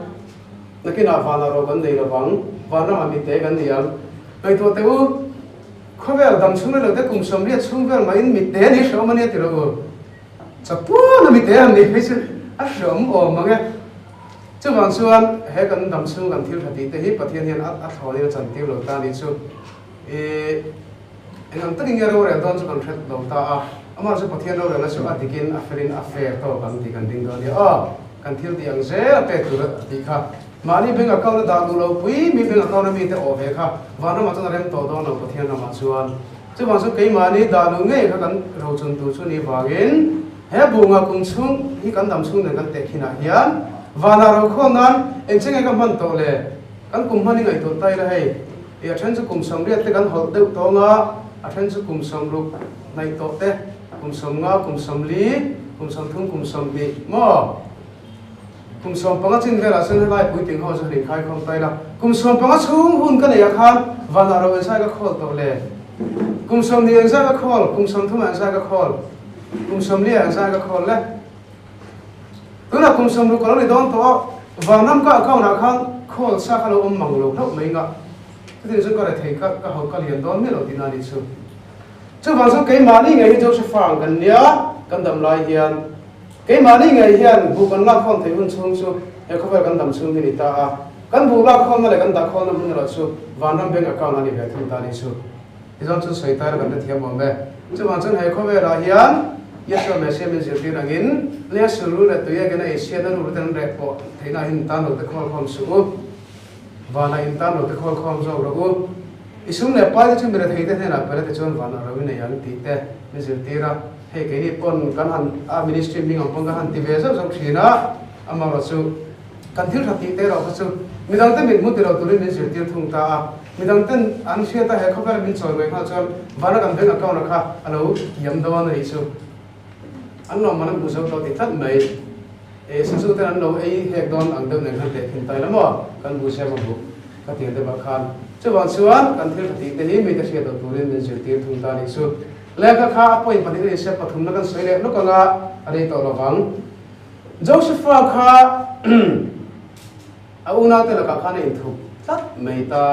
nakinah vanah ro kan nei lovang, van ramah mitte kan ni ang. Ngaihtuah teh u. Khawvel dam chhung rilo te kum 80 chhung vel mah in mitte a ni hreawm a nia ti rawh u. Chapuan a mitte an nih phei chu a hreawm awm mang e. Chuvang chuan he kan dam chhung kan thil tha tih te hi Pathian hian a thlawn in a chan tir lo ta nih chu. I eng ang takin nge rorel dawn chu kan hret lo ta a, amah chu Pathian rorelna chu a dik in a fel in a fair tawk ang tih kan ding dawn nia aw. Kan thil tih ang zel a pek tur a tih kha. Mahni bank account a dah duh lo pui, mi bank account a mite awh ve kha vanramah chuan a rem tawh dawn lo Pathian ramah chuan. Chuvang chu keimahni dah luh ngei kha kan rochun tur chu ni vangin he bunga kum chhung hi kan dam chhung nen kan teh khinah hian vanah rokhawm nan eng che nge ka hman tawh le? Kan kum hman i ngaihtuah ta ila hei, i a then chu kum 80 te kan hawlh deuh tawng a, a then chu kum 60 hnaih tawh te, kum 50, kum 40, kum 30, kum 20 maw? Kum 15 chin velah chuan helai puitling ho chu han inkhaikhawm ta ila, kum 15 chhung hun ka neih ah khan vanah ro engzai ka khawl tawh le? Kum 20 engzai ka khawl? Kum 30 ah engzai ka khawl? Kum 40 ah engzai ka khawl le? Tunah kum 60 ka lo ni dawn tawh a, vanram ka account ah khan call sa kha lo awm mang lo hlauh mai ngah. Chutiang chu ka rethei ka ka ho ka lian dawn miah lo tihna a nih chu. Chuvang chuan keimahni ngei hi Josepha ang kan nia, kan dam lai hian keimahni ngei hian buh kan lak khawm theih hun chhung chu he khawvel kan dam chhung hi ni ta a, kan buh lak khawmna leh kan dah khawmna hmun erawh chu vanram bank account a ni ve thung ta a nih chu. Tichuan chu sawi taina kan hrethiam awm e. Chuvang chuan he khawvelah hian Yeshua Messiah min zirtir angin lei a sulru leh tui akin a eichhiatna ru ten reh pawh theihna in tan lo te khawl khawm suh u. Vanah in tan lo te khawl khawm zawk rawh u. I sum leh pai te chu mi rethei te hnenah pe la tichuan vanah ro i nei ang tih te min zirtir a. Hei keini pawn kan han a ministry hming ang pawn kan han ti ve zauh zauh thin a, amaherawhchu Kan thil tha tih te erawh kha chu midangte mit hmu ti lo turin min zirtir thung ta a, midangten an hriat a he khawvela min chawi mai nghal chuan vana kan bank account ah kha a lo kiam dawn a nih chu. An lawmman an hmu zo tawh ti tlat mai. E sazu ten an lo ei hek dawn ang deuh nen khan teh thin tai la maw kan bu siam a bu ka tir deuh ah khan. Chuvang chuan kan thil tha tih te hi mite hriat loh turin min zirtir thung ta a nih chu. Lehkha kha a point pahnih a ni sia pathumna kan sawi leh lawk anga a rei tawh lovang. Josepha kha a unaute lakah khan a inthup tlat mai ta.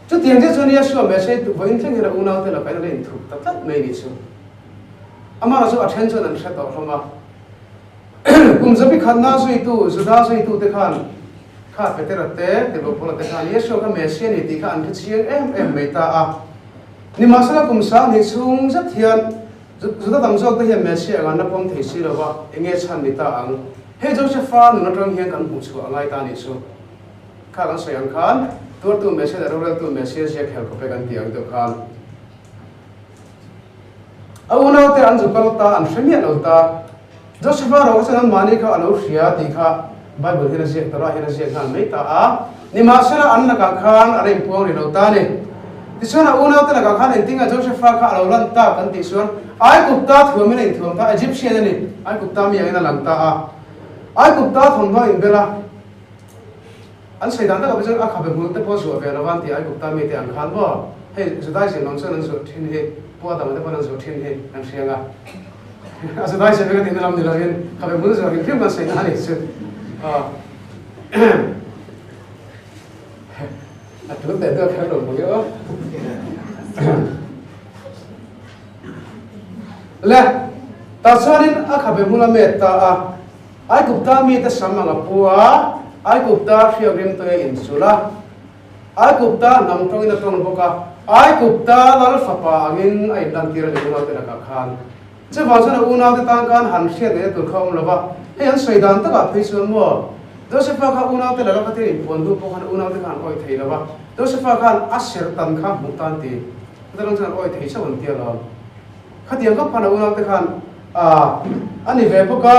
Chutiang chiah chuan Yeshua Messiah vawiin thleng hian a unaute lakah hian a la inthup ta tlat mai nih chu. Amah chu a then chuan an hre tawh hlawm a. Kum zabi khatna zuitu, Juda zuitute khan kha Petera te, Tirhkoh te khan Yeshua kha Messiah a ni tih kha an hre chiang em em mai ta a. Nimahsela kum 2000 chhung zet hian Juda tam zawk te hian Messiah ang an la pawm thei si lo va, eng nge chhan ni ta ang? Hei Josepha nun atang hian kan hmuh chhuah a ngai ta nih chu. Kha kan sawi ang khan, tuartu Messiah leh roreltu Messiah ziak hel khawp e kan ti ang deuh khan. A unaute an zu kal ta, an hre miah lo ta. Josepha ro kha chuan anmahni kha a lo hria tih kha Bible hian a ziak, Torah hian a ziak nghal mai ta a. Nimahsela an lakah khan a la inpuang rih lo ta a ni. Tichuan a unaute lakah khan engtinga Josepha kha a lo lan tak an tih chuan Aigupta thuamin a inthuam ta, Egyptian a ni, Aigupta mi angin a lang ta a. Aigupta thawmhnaw a inbel a, an sawi dan takah pawh chuan a khabe hmul te pawh a zuah ve lo va an ti Aigupta mite ang khan maw hei Judaism ang chuan an zuah thin hi, Pu Adama te pawn an zuah thin hi kan hria ang a. A Judaism hi ka tihna lam ni lovin khabe hmul zuah hrim hrim kan sawi na a nih chu. A tul teh deuh kher lo mai aw. Le, tah chuanin a khabe hmul a met ta a, Aigupta mite sam ang a pu a, Aigupta hriak rimtui a inchulh a, Aigupta hnam tawngin a tawng bawk a, Aigupta lal fapa angin a inlantir a ni unaute lakah khan. Chuvang chuan a unaute tan khan han hriat ngaihna tur kha a awm lo va, hei an sawi dan takah phei chuan maw, Josepha kha unaute laka khatin inpuan hnu pawh khan unaute khan an awih thei lo va, Josepha khan a serh tan kha hmuh tan ti, chuta lam chuan an awih thei chauh an ti alawm. Khatiang khawp khan a unaute khan a ni ve bawk a,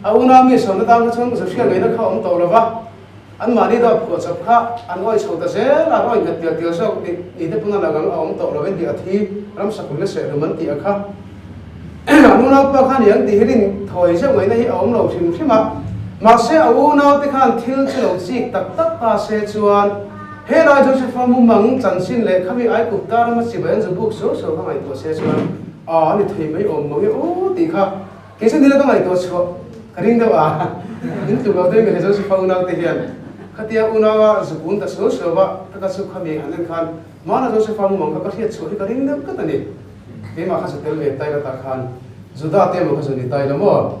a unau mi sawmna tan kha chuan hriat ngaihna kha a awm tawh lo va. Anmahni dawt phuah chawp kha an awi chho ta zel a, an awi nghet tial tial zawk tih ni te pawn a lang ang a awm tawh lo e tih a thi ramsakun a seh hlum an tih a kha. An unaupa kha ni ang tih hi rin thawi zeuh ngaihna hi a awm lo hrim hrim a, mahse a unaute khan thil chu lo chik tak tak ta se chuan helai Josepha mumang chanchin leh khami Aigupta rama chibai an zu buk suau suau kha ngaihtuah se chuan a ni thei mai awm mang e aw tih kha Kei chu nila ka ngaihtuah chhuah ka ring deuh a, min tluk lo deuh mai Joseph-a unau te hian khatia unaua zukun ta suau suau va ka ka chu khami han en khan hmana Joseph-a mumang kha ka hriat chhuah hi ka ring deuh tlat a ni. Keimah kha zu tel ve tai la tah khan Judah te emaw kha zu ni tai la maw?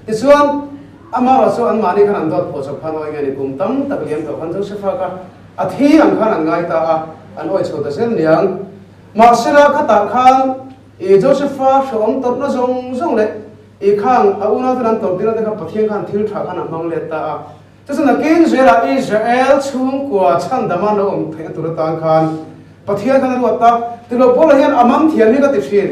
Tichuan amah erawh chu anmahni khan an dawt phuah chawp khan awi nge ni kum tam tak liam tawh khan Joseph-a kha a thi ang khan an ngai ta a, an awi chho ta zel niang. Mahsela khatah khan. I Josepha hrehawm tawrhna zawng zawng leh i khang a unauten an tawrh tirna te kha Pathian khan thil tha khan a hmang let ta a. Chuchuan nakin zelah Israel chhungkua chhandama lo awm theihna tur atan khan Pathian khan a ruat ta. Tilo Paula hian a mang thiam hi ka ti thin.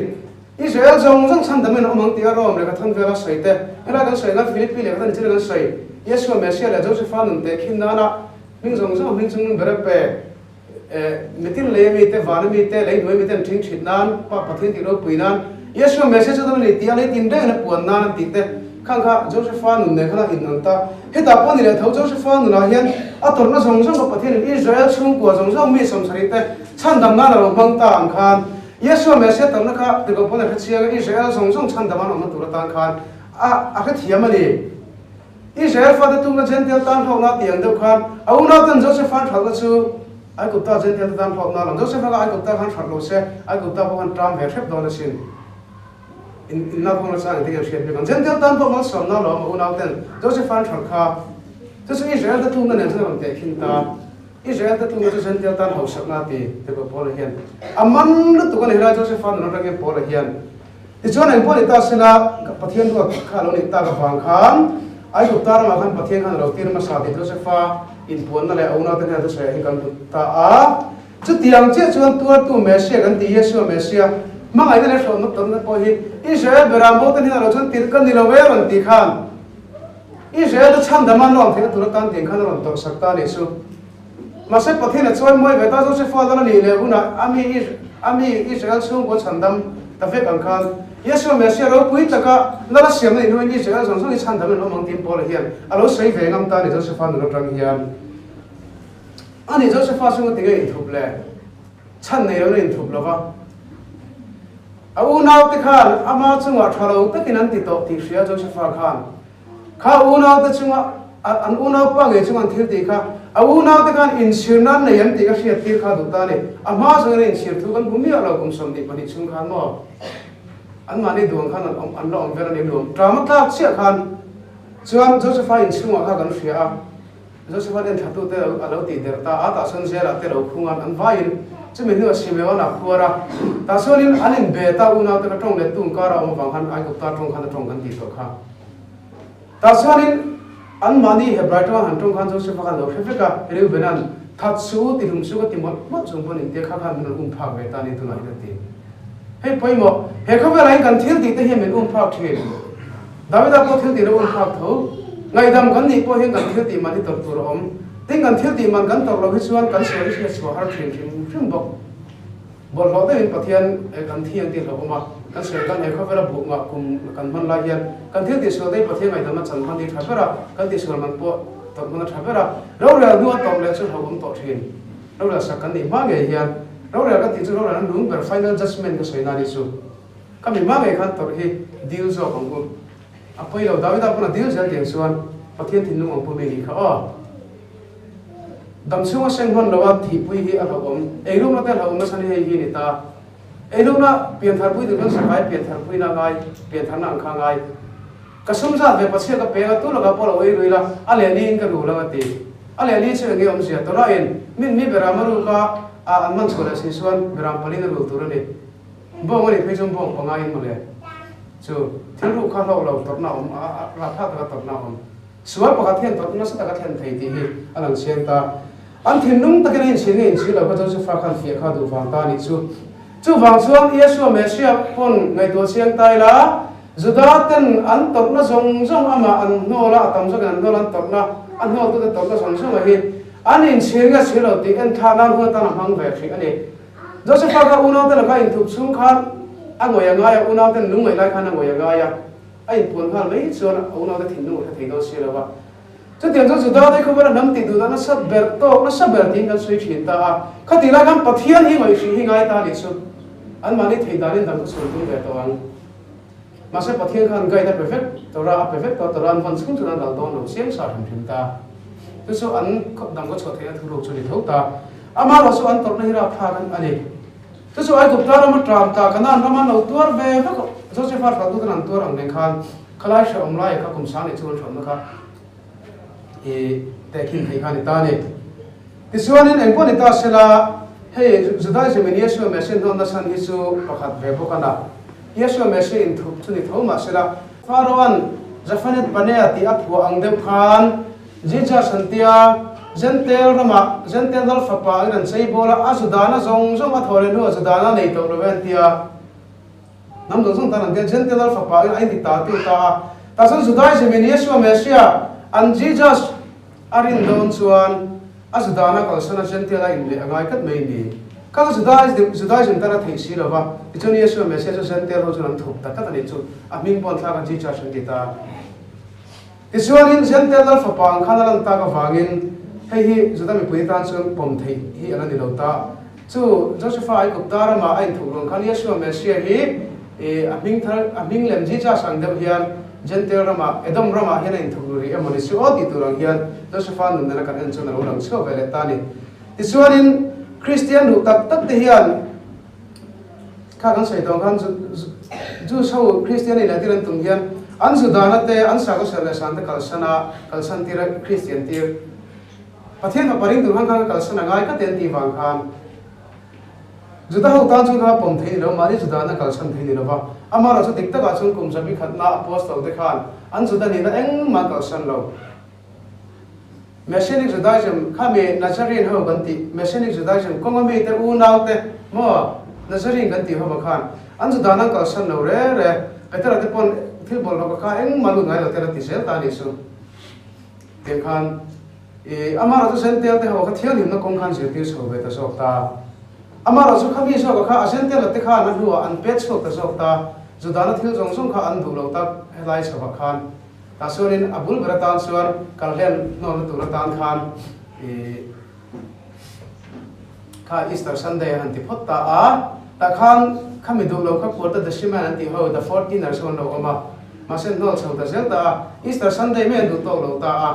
Israel zawng zawng chhandamin a awm ang tih a Rome lehkha thawn vela sawi te, helai kan sawi nan Philippi lehkha thawn chin kan sawi, Yeshua Messiah leh Josepha nun teh khin nana hming zawng zawng hming chung ber a pe. Mitin lei ami te, van ami te, lei hnuai mi te an ṭhing ṭhit nan, Pa Pathian tih ropui nan, Yeshua Messiah chu dam a ni tih a lei tin rengin a puan nan an tih te khan kha Josepha nun nen khan a in ang ta. Hetah pawh ni leh tho Josepha nunah hian a tawrhna zawng zawng kha Pathianin Israel chhungkua zawng zawng mi sawmsarih te chhandam nan a lo hmang ta ang khan Yeshua Messiah tawrhna kha tirhkoh pawn a hrechiang a, Israel zawng zawng chhandam an awmna tur atan khan a a hrethiam a ni. Israel fate tumna Jentail tan hlawkna tih ang deuh khan a unauten Joseph-a'n hralhna chu Aigupta Jentail te tan hlawkna a lang. Joseph-a kha Aigupta khan hralh lo se, Aigupta pawh khan ṭam ve hrep dawn asin. In inlak hawng nasa engtin nge an hriat bik ang. Jentail tan pawh malsawmna lo awm a unauten Joseph-a'n hralh kha. Chu chu Israel te tumna nen chuan a rawn tehkhin ta. Israel te tumna chu Jentail tan hausakna a ti, tirhkoh Paula hian. A man lutuk a ni helai Joseph-a nun atangin Paula hian. Tichuan eng pawh ni ta sela, Pathian ruat kha a lo nih tak avang khan Aigupta ramah khan Pathian khan a lo tir hmasa tih Josepha inpuanna leh a unaute hnena thusawi ah hian kan hmu ta a. Chutiang chiah chuan tuartu Messia kan tih Yeshua Messia hmangaihna leh hrawhna tawrhna pawh hi Israel beram bote hnenah lo chuan tirh ka ni lo e a rawn tih khan Israel te chhandama an lo ang theihna tur atan tiang khan a rawn tawrhsak ta a nih chu. Mahse Pathian a chuan mawi ve ta Josepha lal a nih leh hunah a mi a mi Israel chhungkaw chhandam ta vek ang khan Yeshua Messiah ropui taka lal a siamna inhuin Israel zawng zawng hi chhandam an awm ang tiin Paula hian a lo sawi ve ngam ta a ni Josepha nun atang hian. A ni Josepha chunga tinge inthup le? Chhan nei loin a inthup lo va. A unaute khan ama chungah tha lo takin an ti tawh tih hria Josepha khan Kha unaute chunga an unaupa ngei chunga an thil tih kha a unaute khan inchhir nan nei an tih ka hriat tir kha duh ta a ni. A hma zawngin a inchhir thu kan hmu miah lo kum 22 chhung khan maw anmahni duang khan an awm an la awm vel a ni luam ṭam a tlak chiah khan chuan Josepha inchhungah kha kan hria a. Josepha nen thlatute a lo tih der ta a, tah chuan Zela te lo khung a, an vaiin chumi hnuah Simeon a khuar a, tah chuanin an inbe ta, unaute kha tawng leh tung kara awm avang khan Aigupta tawng khan a tawng kan tih tawh kha. Tah chuanin anmahni Hebrai tawnga han tawng khan Josepha khan lo hre vek a, Reubena'n, That su, ti hlum su ka ti mawlh mawlh chung pawn intia kha khan min rawn um phak ve ta a ni tunah hian a ti. Hei pawimawh, he khawvelah hian kan thil tih te hian min um phak thin. Davida pawh thil tih lo um phak tho. Ngaihdam kan nih pawh hian kan thil tih man hi tawrh tur a awm. Tin, kan thil tih man kan tawrh loh hi chuan kan sawi hriat chhuah har thin hrim hrim bawk. Bawlhhlawh deuhin Pathian kan thi ang tih hlauhawm a, kan sawi kan he khawvela buh ngah kum kan hman lai hian kan thil tih sual te hi Pathian ngaihdamna chan hman hi tha ber a, kan tih sual man pawh tawrh hman a tha ber a. Rorel hnua tawrh leh chu hlauhawm tawh thin. Rorel sak kan nih hma ngei hian rorel ka tih chu rorel an lung ber final judgement ka sawi na nih chu. Ka mi hma ngei khan tawrh hi dil zawk ang u. A pawi lo, Davida pawn a dil zel tiang chuan Pathian thinlung ang pumi nih kha aw. Dam chhunga seng hman loa thihpui hi a hlauhawm. Eirukna te hlauhawm nasa ni hei hi ni ta. Eirukna piantharpui tur chuan sakai piantharpuina a ngai, piantharna ang kha a ngai. Ka sum zat ve pachhia ka peng a, tu lakah pawh lo ei rui la, a leh liin ka rul ang a ti. A leh li chu eng nge awmzia? Torah-in min mi beram a ruk a, an man chhuah leh si chuan beram palin a rul tur a ni. Bawng a nih phei chuan bawng panga in mawle chu thil ruh kha hlauh lo tawrhna a awm a, rah thlak taka tawrhna a awm. Sual pakhat hian tawrhna nasa taka thlen thei tih hi a lang chiang ta. An thinlung takin a inchhir nge inchhir lo kha Josepha khan fiah kha duh vang ta a nih chu. Chuvang chuan Yeshua Messiah pawn ngaihtuah chiang ta ila, Juda ten an tawrhna zawng zawng amah an hnawl a, a tam zawkin an hnawl an tawrhna, a hnawltute tawrhna zawng zawng a hi an inchhir nge chhir lo tih enthlak nan hun atan a hmang ve hrih a ni. Josepha kha unaute laka inthup chhung khan a ngawi a ngai a, unauten lungngaih lai khan a ngawi a ngai a, a inpuan nghal mai chuan a unaute thinlung a hre thei dawn si lo va. Chutiang chuan Juda te khawvel a hnam tih duh dan nasa ber tawk nasa ber tiin kan sawi thin ta a, khatih lai khan Pathian hi ngaih hrih hi ngai ta a nih chu anmahni theih danin dang kha chhun tum ve tawh ang. Mahse Pathian khan guide a pe vek, Torah a pe vek tawh a, Torah an vawn chhung chuan an ral dawn lo chiang sa hrim hrim ta. Chu chu an dang ka chhuah theihna thuruk chu a ni tho ta. Amaherawh chu an tawrhna hi rapthlak a ni. Chu chu Aigupta rama ṭam ta, Kanaan rama an lo tuar ve vek a, Josepha hruaituten an tuar ang nen khan khalai hrehawm laia kha kum sang leh chu an hrehawmna kha i tehkhin theih kha a ni ta a ni. Tichuanin eng pawh ni ta sela, hei Judaism in Yeshua Messiah hnawnna chhan hi chu pakhat ve bawk a na. Yeshua Messiah inthup chu ni tho mah sela, Pharaoh-a'n Zaphanet Panea tih a phuah ang deuh khan Jesus an tia, Jentail ramah Jentail lal fapa angin an chei bawl a, a Judana zawng zawng a thawh leh hnuah Judana nei tawh lo e an tia. Hnam zawng zawng tan an tia, Jentail lal fapa angin a inti ta tu ta a. Tah chuan Judaism in Yeshua Messiah an Jesus a rin dawn chuan a Judana kalsan a Jentail a inleh a ngai tlat mai ni. Kha chu Judaism tan a theih si lo va, tichuan Yeshua Messiah chu Jentail ho chuan an thup ta tlat a nih chu, a hming pawh an thlak a Jesus an ti ta. Tichuanin Jentail lal fapa ang khan a lan tak avangin hei hi Juda mipui tan chuan pawm theih hi a la ni lo ta. Chu Josefa Aigupta ramah a inthup run khan Yeshua Messiah hi a hming thar, a hming lem Jesus ang deuh hian Jentail ramah, Edom ramah hian a inthup ru rih emaw ni si aw tih tur ang hian Josefa nun nena kan en chuan a lo lang chhuak ve leh ta a ni. Tichuanin Kristian duh tak tak te hian kha kan sawi tawh ang khan Jews ho Kristian in leh tir an tum hian an Judana te an sakhaw serh leh san te kalsan a, kalsan tir a Kristian tir Pathian fapa ring tur khan khan ka kalsan a ngai ka ti an tih vang khan Juda ho tan chuan kha pawm thei ni lo, mahni Judana kalsan thei ni lo va, amaherawhchu dik takah chuan kum zabi khatna Apostle te khan an Juda nihna engmah kalsan lo. Messianic Judaism kha mi Nazarene ho kan tih, Messianic Judaism kawnga mite unaute maw Nazarene kan tih hova khan an Juda nan kalsan lo re re, Petera te pawn thil bawlhhlawh ka kha engmah lut ngai lo te la ti zel ta a nih chu. Tiang khan i amah erawh chu Jentail te ho kha thianghlimna kawng khan zirtir chho ve ta zawk ta. Amah erawh chu kha mi zawka kha a Jentail te khan a hnuah an pet chhuak ta zawk ta, Judana thil zawng zawng kha an duh lo tak helai chhovah khan. Tah chuanin a bul ber atan chuan kalhlen hnawlna tur atan khan ih kha Easter Sunday a han ti phawt ta a, tah khan khami duh lo kha Quarta Deciman an tih ho, the Fourteeners ho an lo awm a, mahse an hnawl chho ta zel ta a, Easter Sunday mai an duh tawk lo ta a,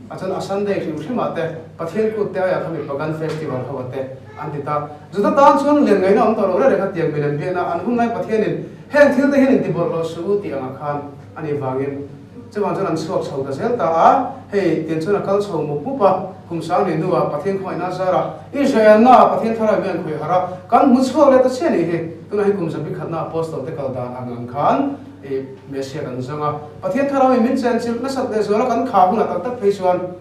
a chuan a Sunday hrim hrimah te Pathian kut te aiah khami Pagan Festival ho te an ti ta. Juda tan chuan len ngaihna awm tawh lo reng reng kha tiang milem biakna an hun lai Pathianin heng thil te hian intibawlhhlawh suh u tih angah khan A nih vangin chuvang chuan an chhuak chho ta zel ta a, hei tiang chuan a kal chho mup mup a, kum sang ni hnuah Pathian khawngaihna zarah Israel na Pathian thar hian khawih harh a, kan hmu chhuak leh ta chiah nih hi, tunah hi kum zabi khatna Apostle te kal dan ang ang khan i Messiah kan zawng a, Pathian thar ami min chen chilh nasat leh zual a kan kha hunah tak tak phei chuan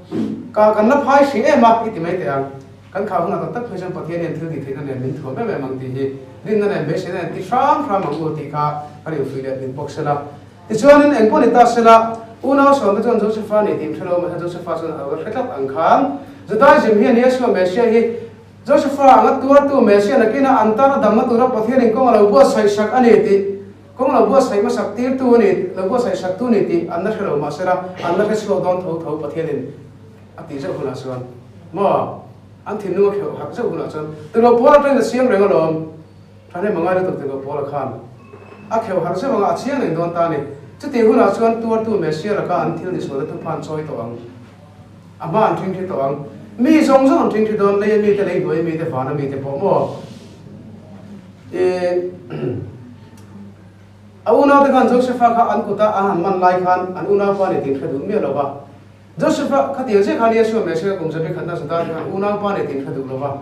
ka kan la phai hrih em a i ti mai teh ang. Kan khah hunah tak tak phei chuan Pathian hian thil tih theihna nen min thuam em em ang tih hi rinna nen beiseina nen ti hram hram ang u tih kha kan infuih leh hlim bawk sela. Tichuanin eng pawh ni ta sela, unau sawmte chuan Josefa nih tih hre lo mahse Josefa chuan a lo hre tlat ang khan Judaism hian Yeshua Messiah hi Josefa anga tuartu Messiah nakina an tana damna tura Pathianin kawng a lo buatsaih sak a ni tih kawng lo buatsaih hmasak tirtu a ni lo buatsaih saktu a ni tih an la hre lo mahsela an la hre chhuak dawn tho tho Pathianin A tih zeuh hunah chuan maw an thinlung a kheuh harh zeuh hunah chuan Tilo Paula atangin a siam reng alawm. Thahnem a ngai lutuk Tilo Paula khan a kheuh harh zeuh anga a chiang reng dawn ta a ni. Chutih hunah chuan tuartu Messiah laka an thil ni sualna thupha an chawi tawh ang. A hma an ṭhingṭhi tawh ang. Mi zawng zawng an ṭhingṭhi dawn, lei a mite, lei hnuai a mite, van a mite pawh maw? Ih. A unaute khan Josefa kha an kuta an han man lai khan an unaupa ni tin hre duh miah lo va. Josefa khatiang chiah khan Yeshua Messiah kum zabi khatna Juda te khan unaupa nei tin hre duh lo va,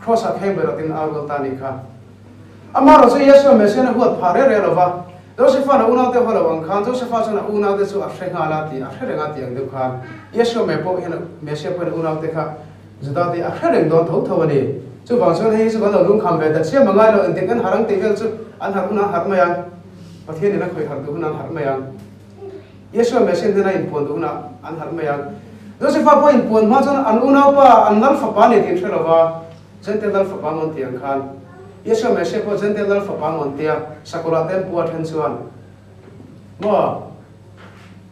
Cross-ah kheng ber atin a rual ta a nih kha. Amaherawhchu Yeshua Messiah na huat phah reh reh lo va, Josefa'n a unaute haw lo ang khan Josefa chuan a unaute chu a hre nghal a tih a hre reng a tih ang deuh khan Yeshua me pawh hian Messiah pawhin a unaute kha Juda te a hre reng dawn tho tho a ni. Chuvang chuan hei hi chu kan lo lungkham ve ta chiam a ngai lo, engtin kan harh ang tih vel chu an harh hunah an harh mai ang, Pathianin a khawih harh duh hunah an harh mai ang. Yeshua Messiah hnena inpuan duh hunah an harh mai ang. Josefa pawh inpuan hma chuan an unaupa, an lal fapa ni tih an hre lo va, Jentail lal fapa ngawn tih ang khan. Yeshua Messiah pawh Jentail lal fapa ngawn tia sakawrah te an pu a then chuan maw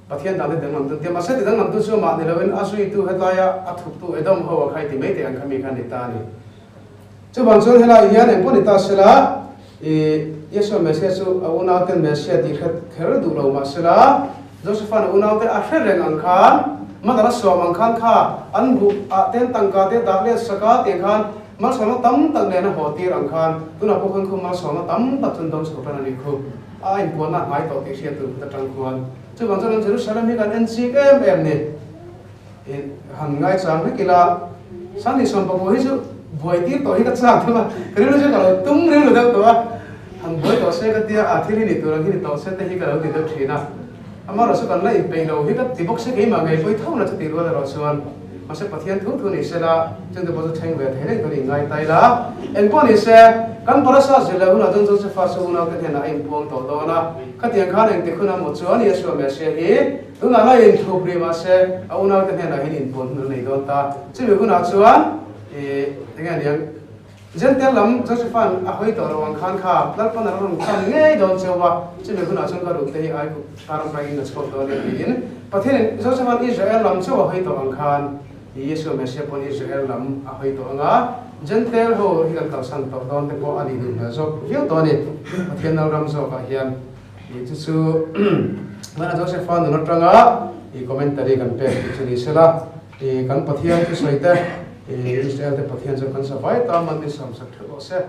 Pathian dan te danglam dun tia mahse ti danglam tu chu amah ni loin a zuitu hetlaia a thuptu Edom ho a khai ti mai teh ang kha mi kha ni ta a ni. Chuvang chuan helai hian engpawh ni ta sela, i Yeshua Messiah chu a unauten Messiah tih hre kher duh lo mah sela, Josepha'n a unaute a hre reng ang khan, Madala suam ang khan kha an buh ah ten tangka te dah let sak a tiang khan malsawmna tam tak nen a haw tir ang khan tunah pawh khan khu malsawmna tam tak chu an dawng chho tan a ni khu a inpuanna a hnai tawh tih hriat tur kut atang khuan. Chuvang chuan an Jerusalem hi kan en chik em em ni. I han ngaichang vek ila, Sangni sawm pakua hi chu buai tir tawh hi ka chak deuh a, ka rilru chu ka lo tum rilru deuh tawh a. Han buai tawh se ka tia, a thil hi ni tur ang hi ni tawh se te hi ka lo ti deuh thin a. Amaherawhchu kan la inpeih lo hi ka ti bawk se keimah ngei pawh i tho na chu tih rual erawh chuan mahse Pathian thu thu ni sela chungte pawh chu thleng ve thei reng tur in ngai ta ila. Engpawh ni se, kan Barasa zir leh hunah chuan Josefa chu unaute hnenah a inpuang tawh dawn a, khatiang khan engtik hun a maw chuan Yeshua Messiah hi tunah la inthup rih mahse a unaute hnenah hian inpuan hun a nei dawn ta. Chumi hunah chuan ih enge aniang? Jentail lam Josepha'n a hawi tawh lo ang khan kha Lalpan a rawn khan ngei dawn cheu a, chumi hunah chuan ka rute hi ai kut taram raiin a chhuak dawn e tiin Pathianin Josepha'n Israel lam chauh a hawi tawh ang khan Yeshua Messiah pawn Israel lam a hawi tawh ang a, Jentail ho hi kan kalsan tawh dawn te pawh a nih duh hmel zawk viau tawh a ni. Pathian Lalram zawkah hian ih chu chu hmana Josepha nun atanga ih commentary kan pek tih chu ni sela ih kan Pathian thusawi te Israel te Pathian chu kan sa vai ta man ni samsak theuh rawh se.